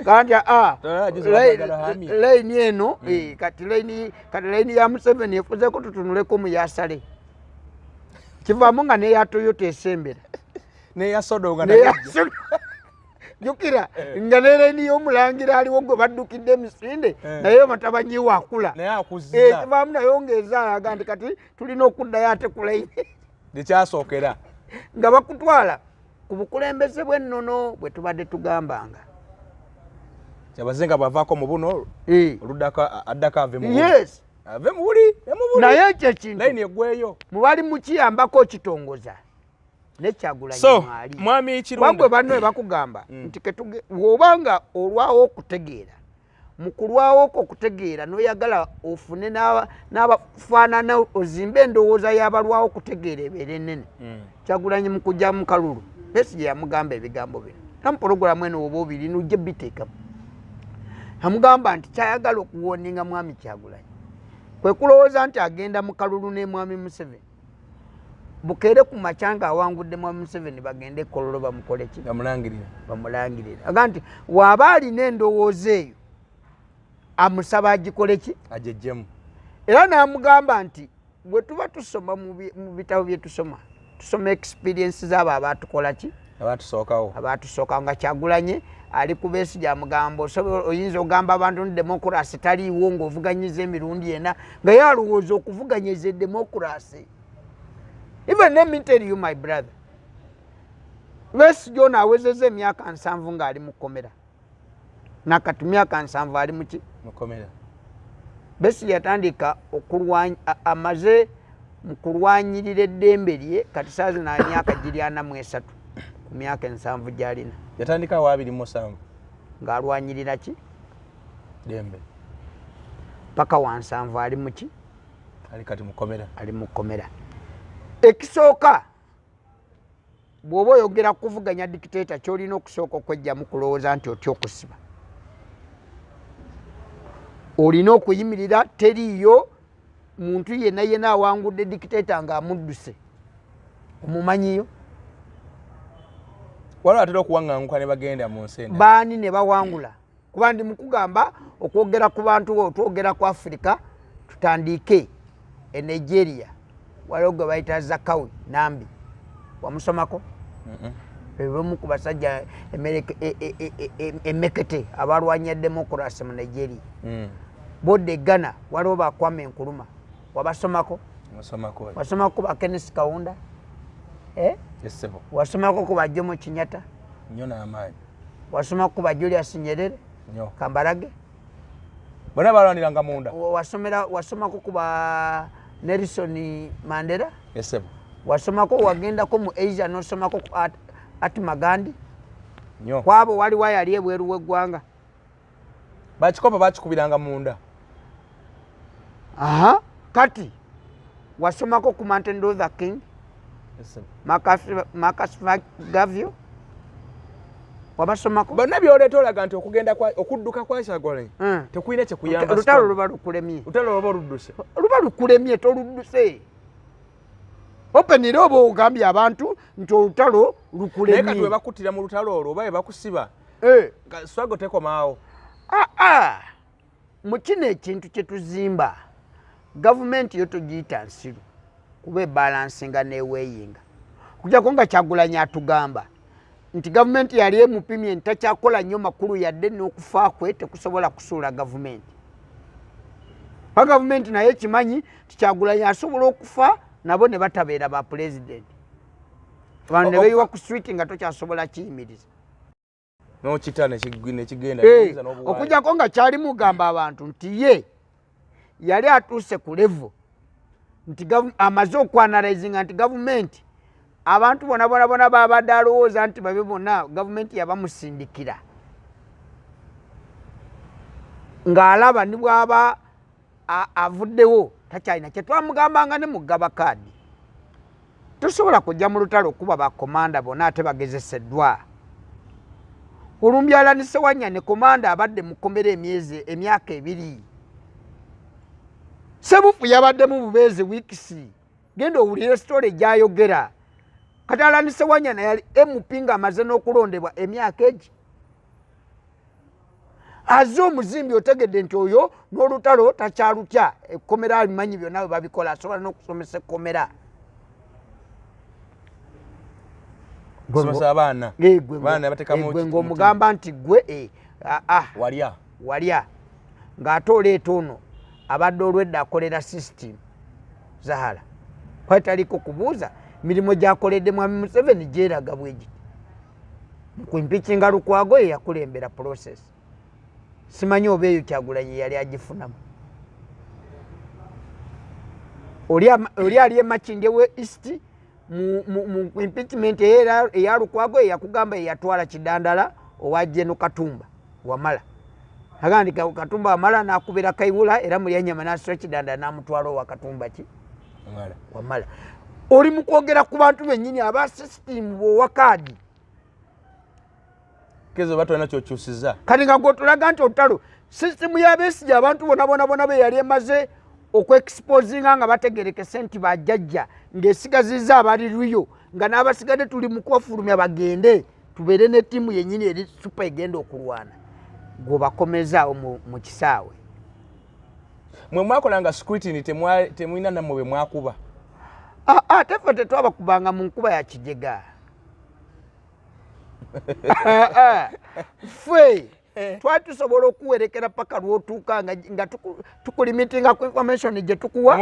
kandi a Tolaba juzi bamwagala Hamia. layini eno, kati layini ya Museveni efuzeko, tutunuleko mu yasale kivaamu nga neya Toyota esembera. Neya sodo nga Neya nayo. Jjukira nga ne layini y'omulangira aliwo gwe baddukidde emisinde, naye matabanyi we akula. Naye akuzza. Kivaamu nayo ng'ezaalaga nti kati tulina okuddayo ate ku layini Ekyasookera. nga bakutwala ku bukulembeze bw'ennono bwe tubadde tugambanga. Kyabazinga bw'avaako mu buno, oluddako addako ave mu buli. Yes. Ave mu buli ne mu buli. Naye ekyo ekintu layini eggweyo. Mubali mukiyambako okitongoza nekyagulanyi So mwali. mwami Wabwe Kirunda, banno we bakugamba nti bw'obanga olwawo okutegeera. Mu kulwawo kwo okutegeera n'oyagala ofune n'abafaanana, ozimbe endowooza y'abalwawo okutegeera ebeere ennene. Kyagulanyi mu kujja mu kalulu, Besigye yamugamba ebigambo bino, era mu pulogulaamu eno oba obirina ojje biteekamu. Amugamba nti kyayagala okuwoninga mwami Kyagulanyi kwe kulowooza nti agenda mu kalulu ne mwami Museveni, bukeere ku makya nga awangudde mwami Museveni bagende Kololo bamukole ki? Bamulangirire. Bamulangirire. Aga nti waaba alina endowooza eyo amusaba agikole ki? Ajejjemu. Era n'amugamba nti bwe tuba tusoma mu bitabo bye tusoma, tusoma experience z'abo abaatukola ki? Abaatusookawo. Abaatusookawo. Nga Kyagulanye ali ku Besigye amugamba oyinza ogamba abantu nti demokurasi taliiwo ng'ovuganyiza emirundi ena, nga ye alowooza okuvuganyiza edemokurasi. Even let me tell you my brother, Besigye ono awezezza emyaka 70 ng'ali mu kkomera. Nakati myaka 70 ali muki? Mukomera. Besigye yatandika amaze mu kulwanyirira eddembe lye kati saa zino myaka giri 43 ku myaka 70 gy'alina. Yatandika awo 27. Ng'alwanyirira ki? Dembe. Paka wa 70 ali muki? Ali kati mukomera. Ali mukomera. Ekisooka, bw'oba oyogera kuvuganya dictator, ky'olina okusooka okwejjamu kulowooza nti otya okusiba. Olina okuyimirira, teriiyo muntu yenna yenna awangudde dictator ng'amudduse. Omumanyiyo? Waliwo atera okuwaŋŋanguka ne bagenda mu nsi endala. Baani ne bawangula? Kuba ndi mukugamba okwogera ku bantu, otwogera ku Africa, tutandike e Nigeria. Waliwo gwe bayita Zakawi Nambi, wamusomako? Bebamu ku basajja emekete abalwanya democracy mu Nigeria. Bodde e Ghana waliwo ba Kwame Nkrumah, wabasomako? Wasomako ku ba Kenneth Kaunda? Wasomako ku ba Jomo Kenyatta? Nnyo n'amaanyi. Wasomako ku ba Julius Nyerere? Nnyo. Kambarage? Bonna balwaniranga munda. Wasomako ku ba Nelson Mandela? Esebo. Wasomako, wagendako mu Asia n'osomako ku Mahatma Gandhi? Nnyo. Kwabo waliwo yali ebweru w'eggwanga? Bakikopa bakikubiranga munda. Aha, kati wasomako ku Martin Luther King? Esebo. Marcus Garvey wabasomako? Bonna byoleeta olaga nti okugenda okudduka kwa Kyagulanyi tekulina kyekuyamba. Lutalo luba lukulemye. Lutalo luba oludduse. Luba lukulemye, toludduse. Open era oba ogambye abantu nti olutalo lukulemye. Naye kati we bakuttira mu lutalo olwo oba we bakusiba, struggle tekomaawo. Mu kino ekintu kye tuzimba, gavumenti yo togiyita nsiru kuba ebalansinga n'eweeyinga. Okuggyako nga Kyagulanyi atugamba nti gavumenti yali emupimye nti takyakola nnyo makulu yadde n'okufa kwe tekusobola kusuula gavumenti. Kuba gavumenti naye ekimanyi nti Kyagulanyi asobola okufa nabo ne batabeera ba pulezidenti. Abantu ne beeyiwa ku street nga tokyasobola kiyimiriza. N'okita nekigenda. Okuggyako nga kyali mugamba abantu nti ye yali atuuse ku level nti amaze okwanalizinga nti gavumenti abantu bona bona bona babadde alowooza nti babe bonna gavumenti yabamusindikira, ng'alaba ni bw'aba avuddewo takyalina kyetwamugambanga ne mugaba kaadi. Tosobola kujja mu lutalo kuba bakomanda bonna ate bagezeseddwa. Olumbye Allan Ssewanyana ne komanda abadde mu kkomera emyezi emyaka 2. Sebufu yabaddemu bubeezi wiikisi. Genda owulire story gy'ayogera. Kati Allan Ssewanyana yali MP ng'amaze n'okulondebwa emyaka egi. Azze omuzimbi otegedde nti oyo n'olutalo takyalutya, ekkomera alimanyi byonna bwe babikola, asobola n'okusomesa ekkomera. Kusomesa abaana. Abaana batekamu Gwe ng'omugamba nti gwe, Walya. Walya. Ng'ate oleeta ono abadde olwedda akolera system Zahara. Kwali taliko kubuuza mirimu gy'akoledde Mwami Museveni gyeraga bwe giti. Ku impeachinga Lukwago ye yakulembera process. Simanyi oba eyo Kyagulanyi yali agifunamu. Oli ali e Makindye we East mu impeachment eya Lukwago ye yakugamba ye yatwala Kidandala owa Jeno Katumba Wamala. Agamba nti Katumba Wamala n'akubira Kayihura era Mulyanyama n'asitula Kidandala n'amutwala owa Katumba ki Wamala. Oli mu kwogera ku bantu bennyini aba sisitimu bw'owa kaadi kezo oba tolina kyokyusiza. Kati nga gwotulaga nti olutalo sisitimu ya Besigye abantu bona bona bona be yali emaze okwexposinga nga bategerekese nti bajjajja ng'esigazizza abali lwiyo nga n'abasigadde tuli mu kubafulumya bagende tubeere ne ttiimu yennyini eri supa egenda okulwana gwebakomezaawo mu kisaawe. Mwe mwakolanga scrutiny temulina nammwe bwe mwakuba? Ate ffe tetwabakubanga mu nkuba ya kijega. Ffe twali tusobola okuwerekera paka lwotuuka nga tukulimitinga ku information gye tukuwa.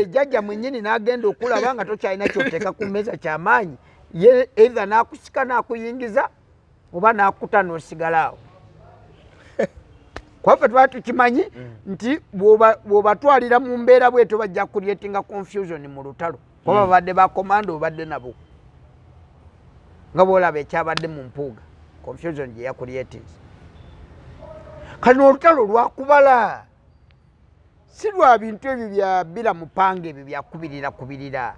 Jjajja mwennyini n'agenda okulaba nga tokyalina kyoteeka ku mmeeza kyamaanyi, ye either n'akusika n'akuyingiza oba n'akuta n'osigala awo. Kuba ffe twali tukimanyi nti bw'obatwalira mu mbeera bwetyo bajja creatinga confusion mu lutalo, kuba babadde ba komando obadde nabo nga bw'olaba ekyabadde mu Mpuuga confusion gye yakuliatinze. Kati olutalo lwakubala si lwa bintu ebyo bya bbira mupanga ebyo byakubirira kubirira.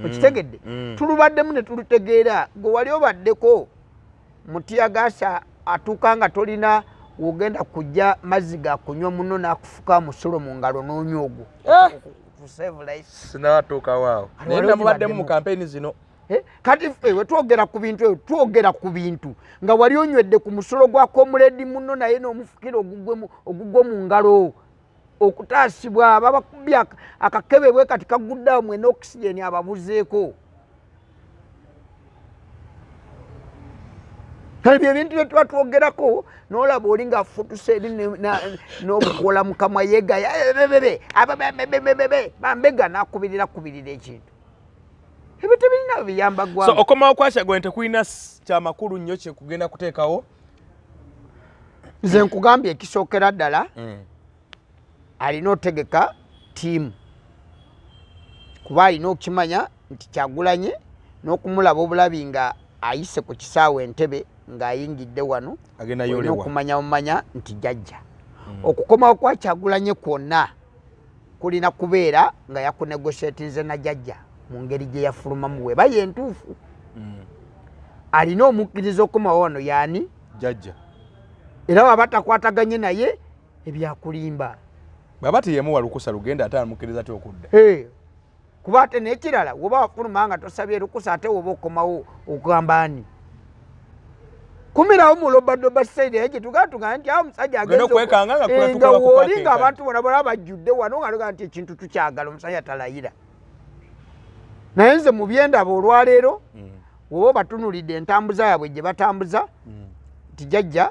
Okitegedde? Tulubaddemu ne tulutegeera. Gwe wali obaddeko mutiyagasa atuuka nga tolina wogenda kujja mazzi ga kunywa muno n'akufuka musulo mu ngalo n'onywa ogwo. To save life. Sinatuukawo awo. Naye namubaddemu mu kampeyini zino. Kati ffe we twogera ku bintu ebyo, twogera ku bintu nga wali onywedde ku musulo gwa komuledi muno naye n'omufukira ogugwe mu ngalo okutaasibwa babakubye akakebe bwe kati kagudde awo mwena oxygen ababuzeeko. Kale bye bintu bye tuba twogerako n'olaba oli ng'afutuse eri n'obukola mu kamwa yeegaya, bebebe, ababebebebebe, bambega n'akubirira kubirira ekintu. Ebyo tebirina biyamba ggwanga. So okomawo kwa Kyagulanyi tekulina kyamakulu nnyo kye kugenda kuteekawo? Nze nkugambye ekisookera ddala, alina otegeka ttiimu kuba alina okukimanya nti Kyagulanyi n'okumulaba obulabi nga ayise ku kisaawe Entebbe ng'ayingidde wano, Agenda olina yolebwa. okumanya omanya nti jjajja. Okukomawo kwa Kyagulanyi kwonna kulina kubeera nga yakunegotiatinze na jjajja mu ngeri gye yafulumamu bw'eba ye ntuufu. Alina omukkiriza okukomawo wano yaani? Jjajja. Era bw'aba takwataganye naye ebyakulimba. Bw'aba teyemuwa lukusa lugenda ate amukkiriza atya okudda? Kuba ate n'ekirala woba wafuluma nga tosabye lukusa ate woba okomawo okugamba ani? Kumirawo mu lobadoba side eyo gye tugamba tugamba nti awo omusajja Ogenda agenze okwekanga nga kula nga tukola ku wooli parking nga kati. abantu bona bona bajjudde wano nga tugamba nti ekintu tukyagala omusajja talayira. Naye nze mu byendaba olwaleero, woba obatunulidde entambuza yaabwe gye batambuza, nti jjajja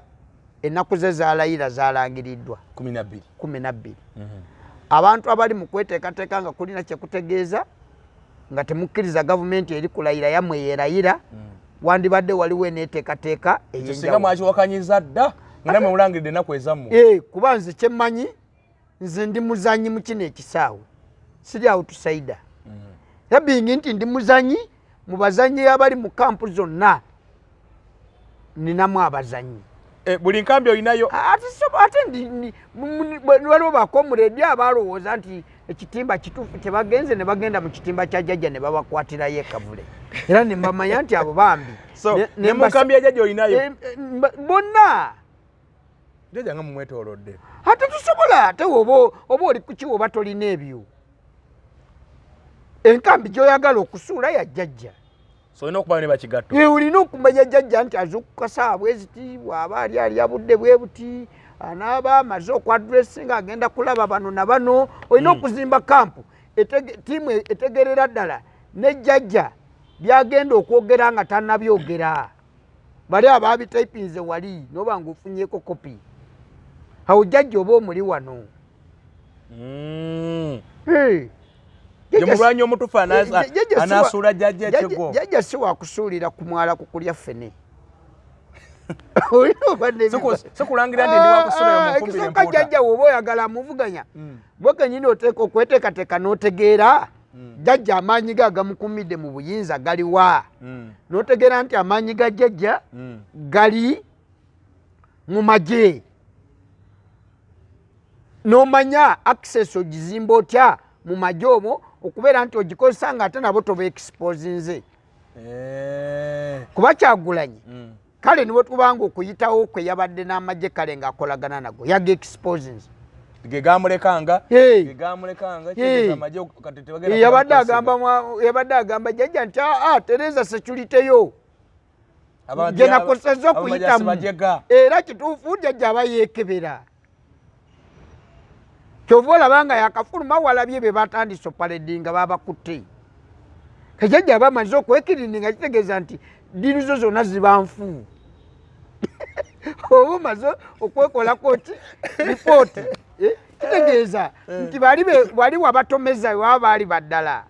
ennaku ze zaalayira zaalangiriddwa. 12. 12. Abantu abali mu kweteekateeka nga kulina kye kutegeeza nga temukkiriza gavumenti eri kulayira yammwe yeerayira, wandibadde waliwo eneeteekateeka Ekyo ey'enjawulo. Singa mwakiwakanyiza dda nga nammwe mulangiridde ennaku ezammwe. Kuba nze kyemmanyi, nze ndi muzanyi mu kino ekisaawe, siri outsider. Era bingi nti ndi muzanyi mu bazanyi abali mu kampu zonna, ninamu abazanyi. Buli nkambi olinayo? Ate so, ate ndi, waliwo bakomuredi abalowooza nti ekitimba kituufu kye bagenze ne bagenda mu kitimba kya jjajja ne babakwatirayo ekavule, era ne mbamanya nti abo bambi. So, Ne ne mu nkambi ya jjajja olinayo? Bonna. Jjajja nga mumwetoolodde. Ate tusobola, ate oba oli kuki oba tolina ebyo. Enkambi gy'oyagala okusuula ya jjajja. So olina okuba ne bakigatto. Olina okumanya jjajja nti azuukuka ssaawa bwe ziti, bw'aba ali alya budde bwe buti, anaaba amaze okwadressinga agenda kulaba bano na bano. Olina okuzimba kampu, ttiimu etegerera ddala ne jjajja by'agenda okwogera nga tannabyogera. Bali abaabitayipinze wali n'oba ng'ofunyeeko kopi. Awo jjajja oba omuli wano. Ye mulwanyi omutuufu anaasuula jjajja ekigwo. Jjajja si wakusuulira ku mwala ku kulya ffene. Sikulangira nti ndi wakusuula mufumbire Ekisooka empuuta. Jjajja bw'oba oyagala amuvuganya, gwe kennyini oteeka okweteekateeka n'otegeera jjajja amaanyi ge agamukuumidde mu buyinza galiwa. N'otegeera nti amaanyi ga jjajja gali mu magye. N'omanya access ogizimba otya mu magye omwo okubeera nti ogikozesa nga ate nabo toba exposinze. Kuba Kyagulanyi kale niwe tubanga okuyitawo kwe yabadde n'amagye kale ng'akolagana nago yaga exposinze. Gegamulekanga. Hey. Gegamulekanga. Hey. Kitegeeza amagye kati tebagenda Yabadde kukwesiga. yabadde agamba jjajja nti tereza security yo. Gye nakosezza okuyitamu. Bajega. Era kituufu jjajja aba yeekebera. Kyova olaba nga yakafuluma walabye be batandise opaledinga babakutte. Kajjajja aba amaze okwekirininga kitegeeza nti ddiiru zo zonna ziba nfu. Oba omaze okwekolako ki ripooti. Kitegeeza nti bali wabatomeza baba baali baddala.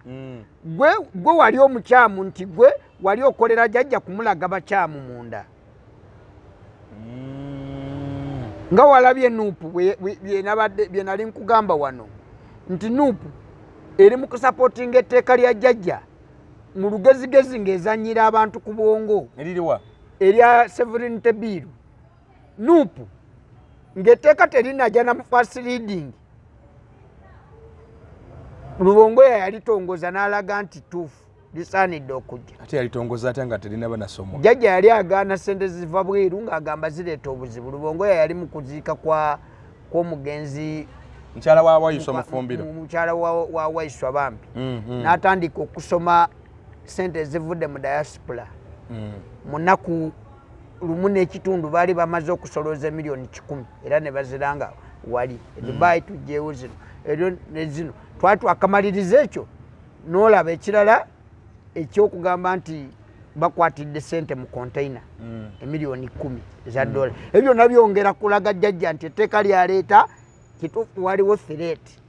Gwe wali omukyamu nti gwe wali okolera jjajja kumulaga bakyamu munda. Nga walabye Nuupu bye nali nkugamba wano nti Nuupu eri mu kusapootinga etteeka lya jjajja mu lugezigezi ng'ezannyira abantu ku bwongo. Eririwa? Erya Sovereignty Bill. Nuupu ng'etteeka terinajja na mu first reading. Lubongoya yalitongoza n'alaga nti tuufu lisaanidde okujja. Ate yalitongoza atya nga terinaba nasomwa? Jjajja yali agaana ssente ziva bweru ng'agamba zireeta obuzibu. Lubongoya yali mu kuziika kw'omugenzi Mukyala wa Waiswa Mufumbiro. Mukyala wa Waiswa bambi. N'atandika okusoma ssente ezivudde mu diaspora. Mu nnaku lumu n'ekitundu baali bamaze okusolooza emiliyoni 100 era ne baziranga wali. E Dubai tuggyewo zino, eryo ne zino. Twali twakamaliriza ekyo n'olaba ekirala ekyokugamba nti bakwatidde ssente mu container emiliyoni 10 eza dola. Ebyo byonna byongera kulaga jjajja nti etteeka lyaleeta kituufu waliwo threat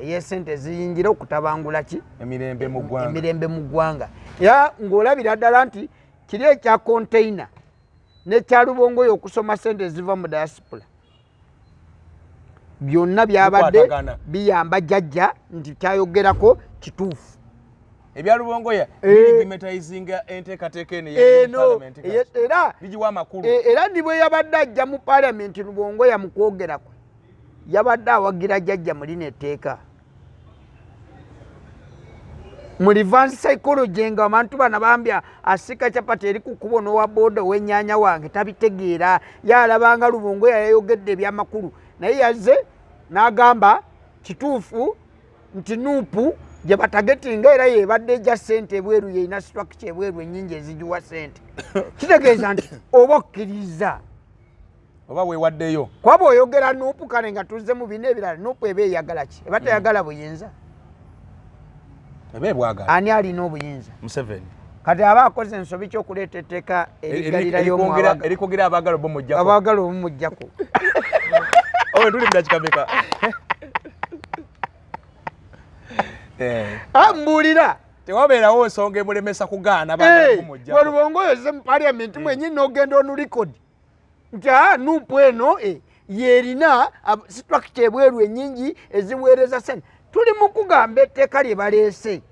ey'essente eziyingira okutabangula ki? Emirembe mu ggwanga. Emirembe mu ggwanga. Era ng'olabira ddala nti kiri ekya container n'ekya Lubongoya okusoma ssente eziva mu diaspora byonna byabadde Bikwatagana. biyamba jjajja nti kyayogerako kituufu. Ebya Lubongoya biligimetayizinga enteekateeka eno eya Eno, parliament kati. era Bigiwa amakulu. Era ni bwe yabadde ajja mu parliament Lubongoya mu kwogera kwe yabadde awagira jjajja mu lino etteeka. Mu reverse psychology nga abantu bano bambya asika chapati eri ku kkubo n'owa boda ow'ennyaanya wange tabitegeera. Ye alabanga Lubongoya yayogedde ebyamakulu naye yazze n'agamba kituufu nti Nuupu gye batagetinga era yebadde ejja ssente ebweru, yeyina structure ebweru ennyingi ezigiwa ssente. Kitegeeza nti oba okkiriza oba weewaddeyo. Kuba bw'oyogera Nuupu kale nga tuzze mu bino ebirala, Nuupu eba eyagala ki? Eba teyagala buyinza. Eba ebwagala. Ani alina obuyinza? Museveni. Kati aba akoze ensobi ki okuleeta etteeka eriggalirayo omwabaga? Erikugira abaagala obumuggyako. Abaagala obumuggyako. Owe tuli mu dakiika mmeka? Mbuulira. Tewabeerawo nsonga emulemesa kugaana baagala kumuggyako. Lubongoya ozze mu parliament mwennyini n'ogenda onu record nti Nuupu eno yerina structure ebweru ennyingi eziweereza ssente. Tuli mu kugamba etteeka lye baleese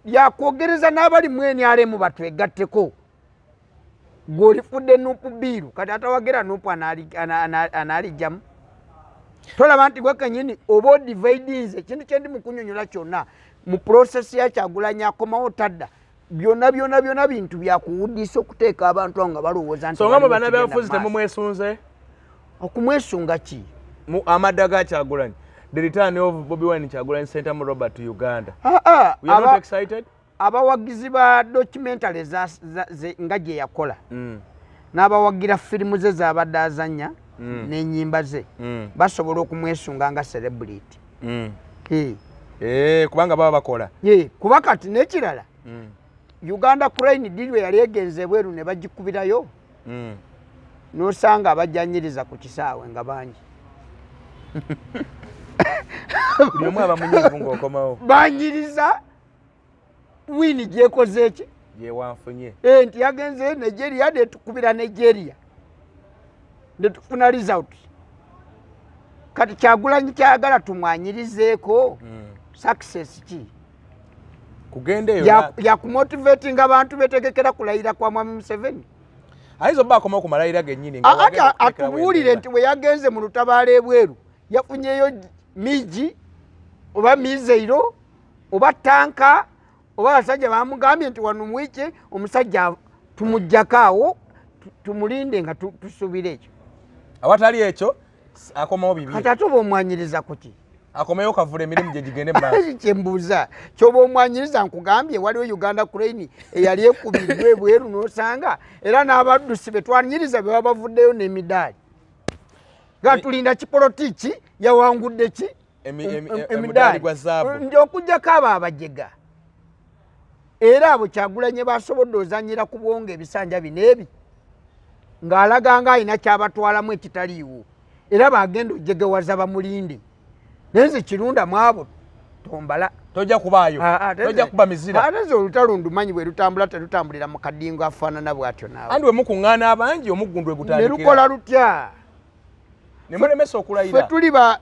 lyakwogereza n'abali mu NRM batwegatteko. Gw'olifudde Nuupu biiru, kati atawagira Nuupu anaalijjamu. Tolaba nti gwe kennyini oba odividinze ekintu kye ndi mu kunnyonnyola kyonna mu process ya Kyagulanyi akomawo tadda. Byonna byonna byonna bintu byakuwuddisa okuteeka abantu awo nga balowooza nti So nga mwe waliwo bannabyabufuzi ekigenda mu maaso. temumwesunze? Okumwesunga ki? Mu amadda ga Kyagulanyi. The return of Bobi Wine Kyagulanyi Ssentamu Robert to Uganda. We are not excited? Abawagizi ba documentary nga gye yakola. N'abawagira firimu ze z'abadde azannya n'ennyimba ze. Basobola okumwesunga nga celebrity. Kubanga baba bakola. Kuba kati n'ekirala, Uganda Crane deal yali egenze ebweru ne bagikubirayo. N'osanga abajjanyiriza ku kisaawe nga bangi. Buli omu aba munyiivu ng'okomawo. Banyiriza wini gyekoze ki? Gye wanfunye. Nti yagenze Nigeria netukubira Nigeria. Ne tufuna result. Kati Kyagulanyi kyayagala tumwanyirizeeko. Success ki? Kugenda eyo Yakumotivatinga abantu betegekera kulayira kwa Mwami Museveni. Ayinza obba akomawo ku malayira gennyini nga Ate wagenda okuteekerawo atubuulire embeera. nti bwe yagenze mu lutabaalo ebweru Yafunyeyo migi oba mizeiro oba tanka oba abasajja bamugambye nti wano mwike omusajja tumuggyako awo, tumulinde nga tusuubira ekyo. Awatali ekyo akomawo bibi. Kati ate oba omwanyiriza kuki? Akomeyo kavula emirimu gye gigende mu maaso. Kyembuuza, kyoba omwanyiriza, nkugambye waliwo Uganda Crane eyali ekubiddwa ebweru n'osanga era n'abaddusi be twanyiriza be baba bavuddeyo n'emidaali nga tulinda kipolitiki yawangudde ki emidaali gwa zaabu. Nti okugjako abo abajega era abo Kyagulanye basobodde ozanyira ku bwongo ebisanja bino ebi ng'alaga nga alina kyabatwalamu ekitaliiwo, era bagenda ojegewaza bamulinde. Naye nze Kirunda mu abo tombala. Tojja kubaayo, tojja kuba mizira. Ate nze olutalo ndumanyi bwe lutambula, terutambulira mu kadingo afaanana bw'atyo naawe. Andi we mukuŋŋaana abangi omuggundu ne gutandikira. Lukola lutya? Ne mulemesa okulayira.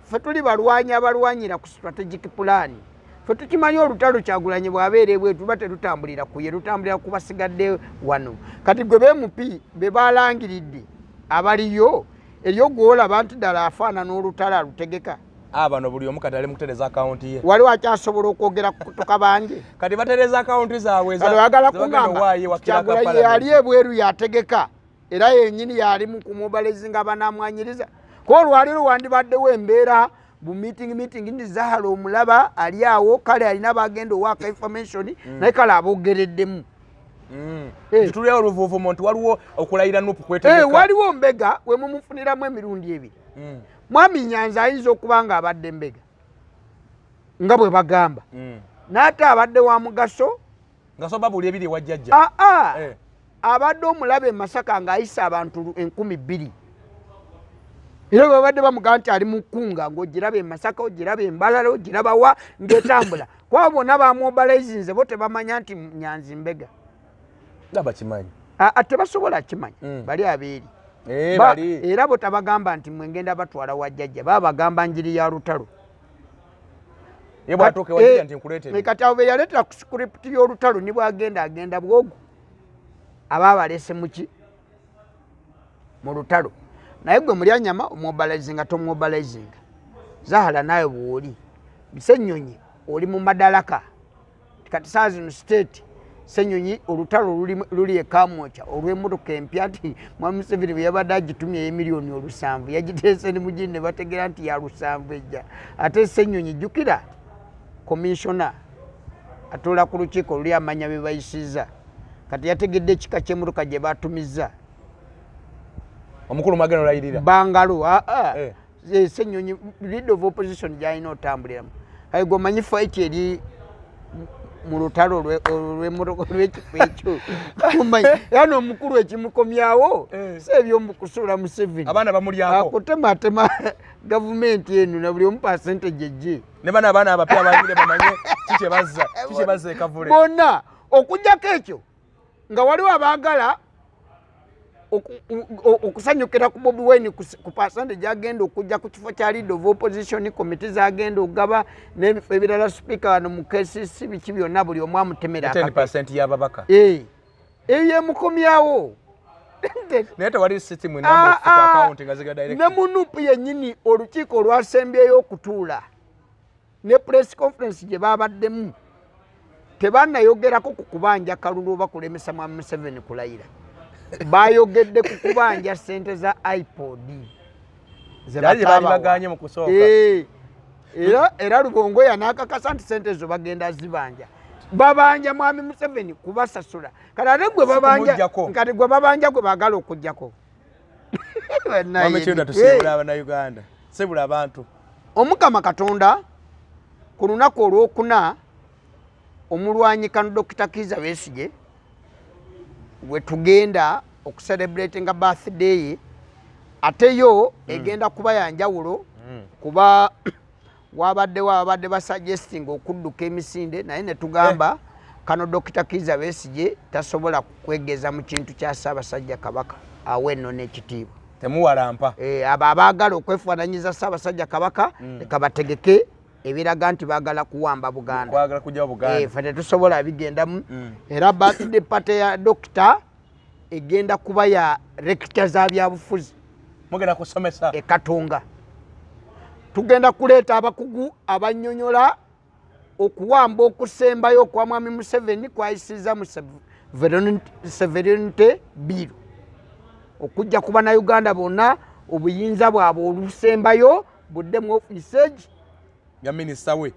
Ffe tuli balwanyi abalwanyira ku strategic plan. Ffe tukimanyi olutalo Kyagulanye bw'abeera ebweru tuba terutambulira kuye, lutambulira ku basigadde wano. Kati gwe be MP be balangiridde abaliyo eriyo gwolaba nti ddala afaanana olutalo alutegeka. Bano buli omu kati ali mu kutereza akawunti ye. Waliwo akyasobola okwogera ku kutuka bangi? Kati batereza akawunti zaabwe Kati oyagala kugamba Kyagulanyi yali ebweru yategeka era yenyini yali mu kumobilizinga banamwanyiriza, kuba olwaleero wandibaddewo embeera bu meeting meeting ndi Zahala omulaba ali awo, kale alina bagenda owaaka information, naye kale abogereddemu. Tuliawo oluvuuvumo nti waliwo okulayira NUP kwetegeka. Waliwo mbega we mumufuniramu emirundi ebiri. Mwami Nyanza ayinza okuba nga abadde mbega nga bwe bagamba, n'ate abadde wa mugaso. Nga so babuli ebiri ewa jjajja. Aa, abadde omulabe e Masaka ng'ayisa abantu 2000, era bwe babadde bamugamba nti ali mu kkunga ng'ogiraba e Masaka, ogiraba e Mbalala, ogirabawa ng'etambula, kuba bonna bamobilizinze bo tebamanya nti Nyanzi mbega. Nga bakimanyi. Aa, tebasobola kimanya. Bali abeeri Bali. Era bo tabagamba nti mwe ngenda batwala wa jjajja, baba bagamba njiri ya lutalo. Ye bw'atuuka ewa jjajja nti nkuleetedde. Kati awo be yaleetera ku script y'olutalo, ni bwagenda agenda bwogu aba abalese muki mu lutalo. Naye gwe mulya nyama omobilizinga tomobilizinga. Zahala nawe bwoli Senyonyi oli mu madalaka kati saa zino state Senyonyi olutalo luli ekamwokya olw'emmotoka empya nti mwami Museveni bwe yabadde agitumye ey'emiliyoni 7 yagiteese ne mugini ne bategeera nti ya 7 ejja. Ate Senyonyi jjukira komishona atuula ku lukiiko luli amanya bye bayisizza, kati yategedde ekika ky'emmotoka gye batumizza. Omukulu mwagenda olayirira. Bangalo aa. Senyonyi leader of opposition gyalina otambuliramu, kale gwe omanyi fight eri mu lutalo olw'emmotoka olw'ekifo ekyo, omanyi era n'omukulu ekimukomyawo si ebyomukusuula Museveni. Abaana bamulyako. Akutematema gavumenti eno na buli omu percentage ejje. Ne bano abaana abapya bayingire bamanye kikyebazza kikyebazza ekavule. Bonna okugjako ekyo nga waliwo abaagala okusanyukira ku Bobi Wine ku pasente gyagenda okujja ku kifo kya leader of opposition, committee zagenda okugaba n'ebifo ebirala, sipiika wano mu KCC, biki byonna buli omu amutemera. 10% y'ababaka. Eyo yemukomyawo. Naye tewali system enamba ku account nga ziga direct. Ne mu NUP yennyini olukiiko olwasembyeyo okutuula ne press conference gye babaddemu tebannayogerako ku kubanja kalulu oba kulemesa mwami Museveni kulayira. Bayogedde ku kubanja ssente za IPOD ze Yali gye baali bataabawa. baganye mu kusooka. Era Lubongoya n'akakasa nti ssente ezo bagenda zibanja, babanja mwami Museveni kubasasula. Kati ate gwe babanja Sikumuggyako. Kati gwe babanja gwe baagala okuggyako. Mwami Kirunda, tusiibula Abannayuganda, sibula abantu. Omukama Katonda ku lunaku olwokuna omulwanyi kano Dr. Kiza Besigye we tugenda okucelebratinga birthday ye, ate yo egenda kuba ya njawulo kuba wabaddewo ababadde basuggesting okudduka emisinde, naye ne tugamba kano Dr. Kiza Besigye tasobola kwegeza mu kintu kya Ssaabasajja Kabaka awa ennono ekitiibwa. Temuwalampa. Abo abaagala okwefaananyiza Ssaabasajja Kabaka leka bategeke ebiraga nti baagala kuwamba Buganda. Kwagala kujja Buganda. Ffe tetusobola bigendamu. Era birthday party ya dokita egenda kuba ya lecture za byabufuzi. Mugenda kusomesa. Ekatonga. Tugenda kuleeta abakugu abannyonnyola okuwamba okusembayo okwa Mwami Museveni kwayisizza mu sovereignty bill okujja ku Bannayuganda bonna obuyinza bwabwe olusembayo budde mu ofiisi egi ya minisita we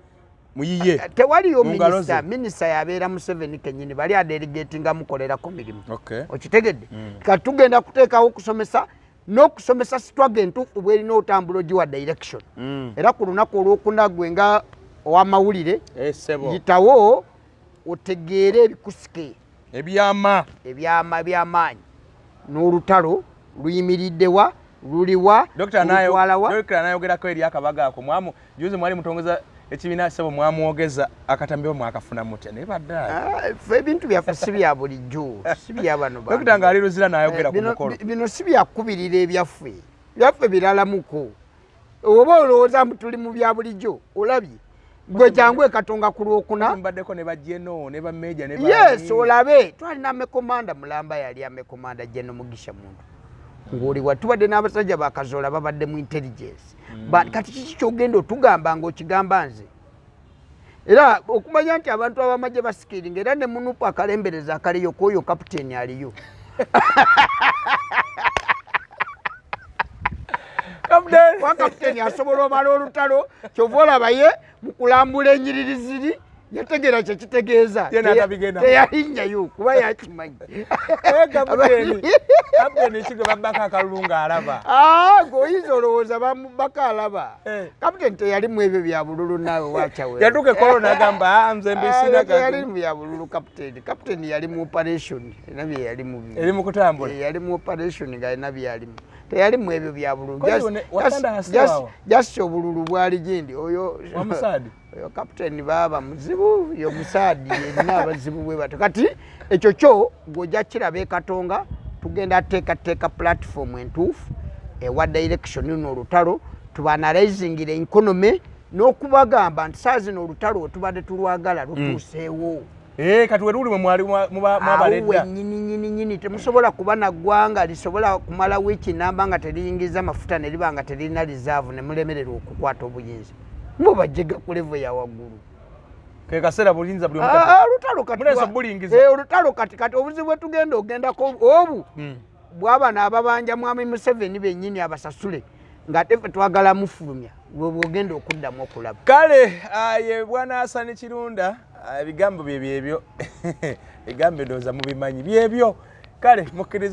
muyiye. Tewaliyo Mu ngalo minisita. ze. Minisita yabeera Museveni kenyini, bali adelegatinga mukolerako mirimu. Okitegedde? Mm. Kati tugenda kuteekawo okusomesa n'okusomesa struggle entuufu bwerina otambula ogiwa direction. Era ku lunaku olwokuna, gwe nga ow'amawulire, Eh, ssebo. yitawo otegeere ebikusike, ebyama, ebyama by'amaanyi n'olutalo luyimiriddewa, luliwa, Dokita nayo lutwalawa. Dokita nayogerako eri akabaga ako mwamu juzi mwali mutongeza ekibiina, ssebo, mwamwogeza akatambi mwakafuna mutya naye badde? Ah, ffe ebintu byaffe si bya bulijjo, si bya bano bantu. Dokita ng'ali Luzira n'ayogera ku mukolo. Bino si byakubirira, ebyaffe byaffe biralamuko. Oba olowooza mbu tuli mu bya bulijjo, olabye gwe jangu ekatonga ku Lwokuna. Mbaddeko ne bajeno ne bameja ne Yes, olabe twalina amekomanda mulamba, yali amekomanda Jeno Mugisha Muntu ng'oliwa, tubadde n'abasajja bakazoola babadde mu intelligence. Kati kiki kyogenda otugamba ng'okigamba nze? Era okumanya nti abantu abamagye basikiringa, era ne munupu akalembereza akaliyo kwoyo kapiteeni aliyo. Captain. Kuba kapiteeni asobola omala olutalo, kyova olaba ye mu kulambula enyiriri ziri yategeera kyekitegeeza. Ye n'atabigenda. Teyalinnyayo kuba yakimanyi. Eh, kapiteeni, kapiteeni kigwe babbako akalulu ng'alaba. Ah, gweoyinza olowooza bamubako alaba. Eh. Kapiteeni teyali mu ebyo bya bululu, naawe wakyawe. Yatuuka ekolo n'agamba, "Ah, nze mbisina." Teyali mu bya bululu kapiteeni. Kapiteeni yali mu operation, alina bye yali mu Eri mu kutambula. Eh, yali mu operation ng'alina byalimu, teyali mu ebyo bya bululu. Kozi wasanda hasi wawa? Just obululu bwali gindi oyo. Wa Musaadi? Oyo kapiteeni baaba muzibu yo Musaadi yenna abazibu bwe batyo. Kati ekyo kyo gw'ojja kiraba e Katonga. Tugenda teekateeka platform entuufu ewa direction no olutalo, tubaanalyzingire economy n'okubagamba nti saa zino olutalo wetubadde tulwagala lutuuseewo. Eh, kati weruli mwe mwali mwabala Awo edda. Wennyini nyini nyini temusobola kuba na ggwanga lisobola kumala wiiki namba nga teriyingiza mafuta ne liba nga teririna reserve ne mulemererwa okukwata obuyinza. Mubajjega ku level ya waggulu. Ke kaseera buyinza buli omu. Ah, olutalo kati Muleese obulingiza. Eh, olutalo kati obuzibu bwe tugenda ogendako obu bwabano ababanja Mwami Museveni bennyini abasasule, ng'ate ffe twagala mufulumya, bwe bwogenda okuddamu okulaba. Kale ye bwana Hasani Kirunda, ebigambo bye byebyo, ebigambo ndowooza mubimanyi byebyo. Kale mukkirize.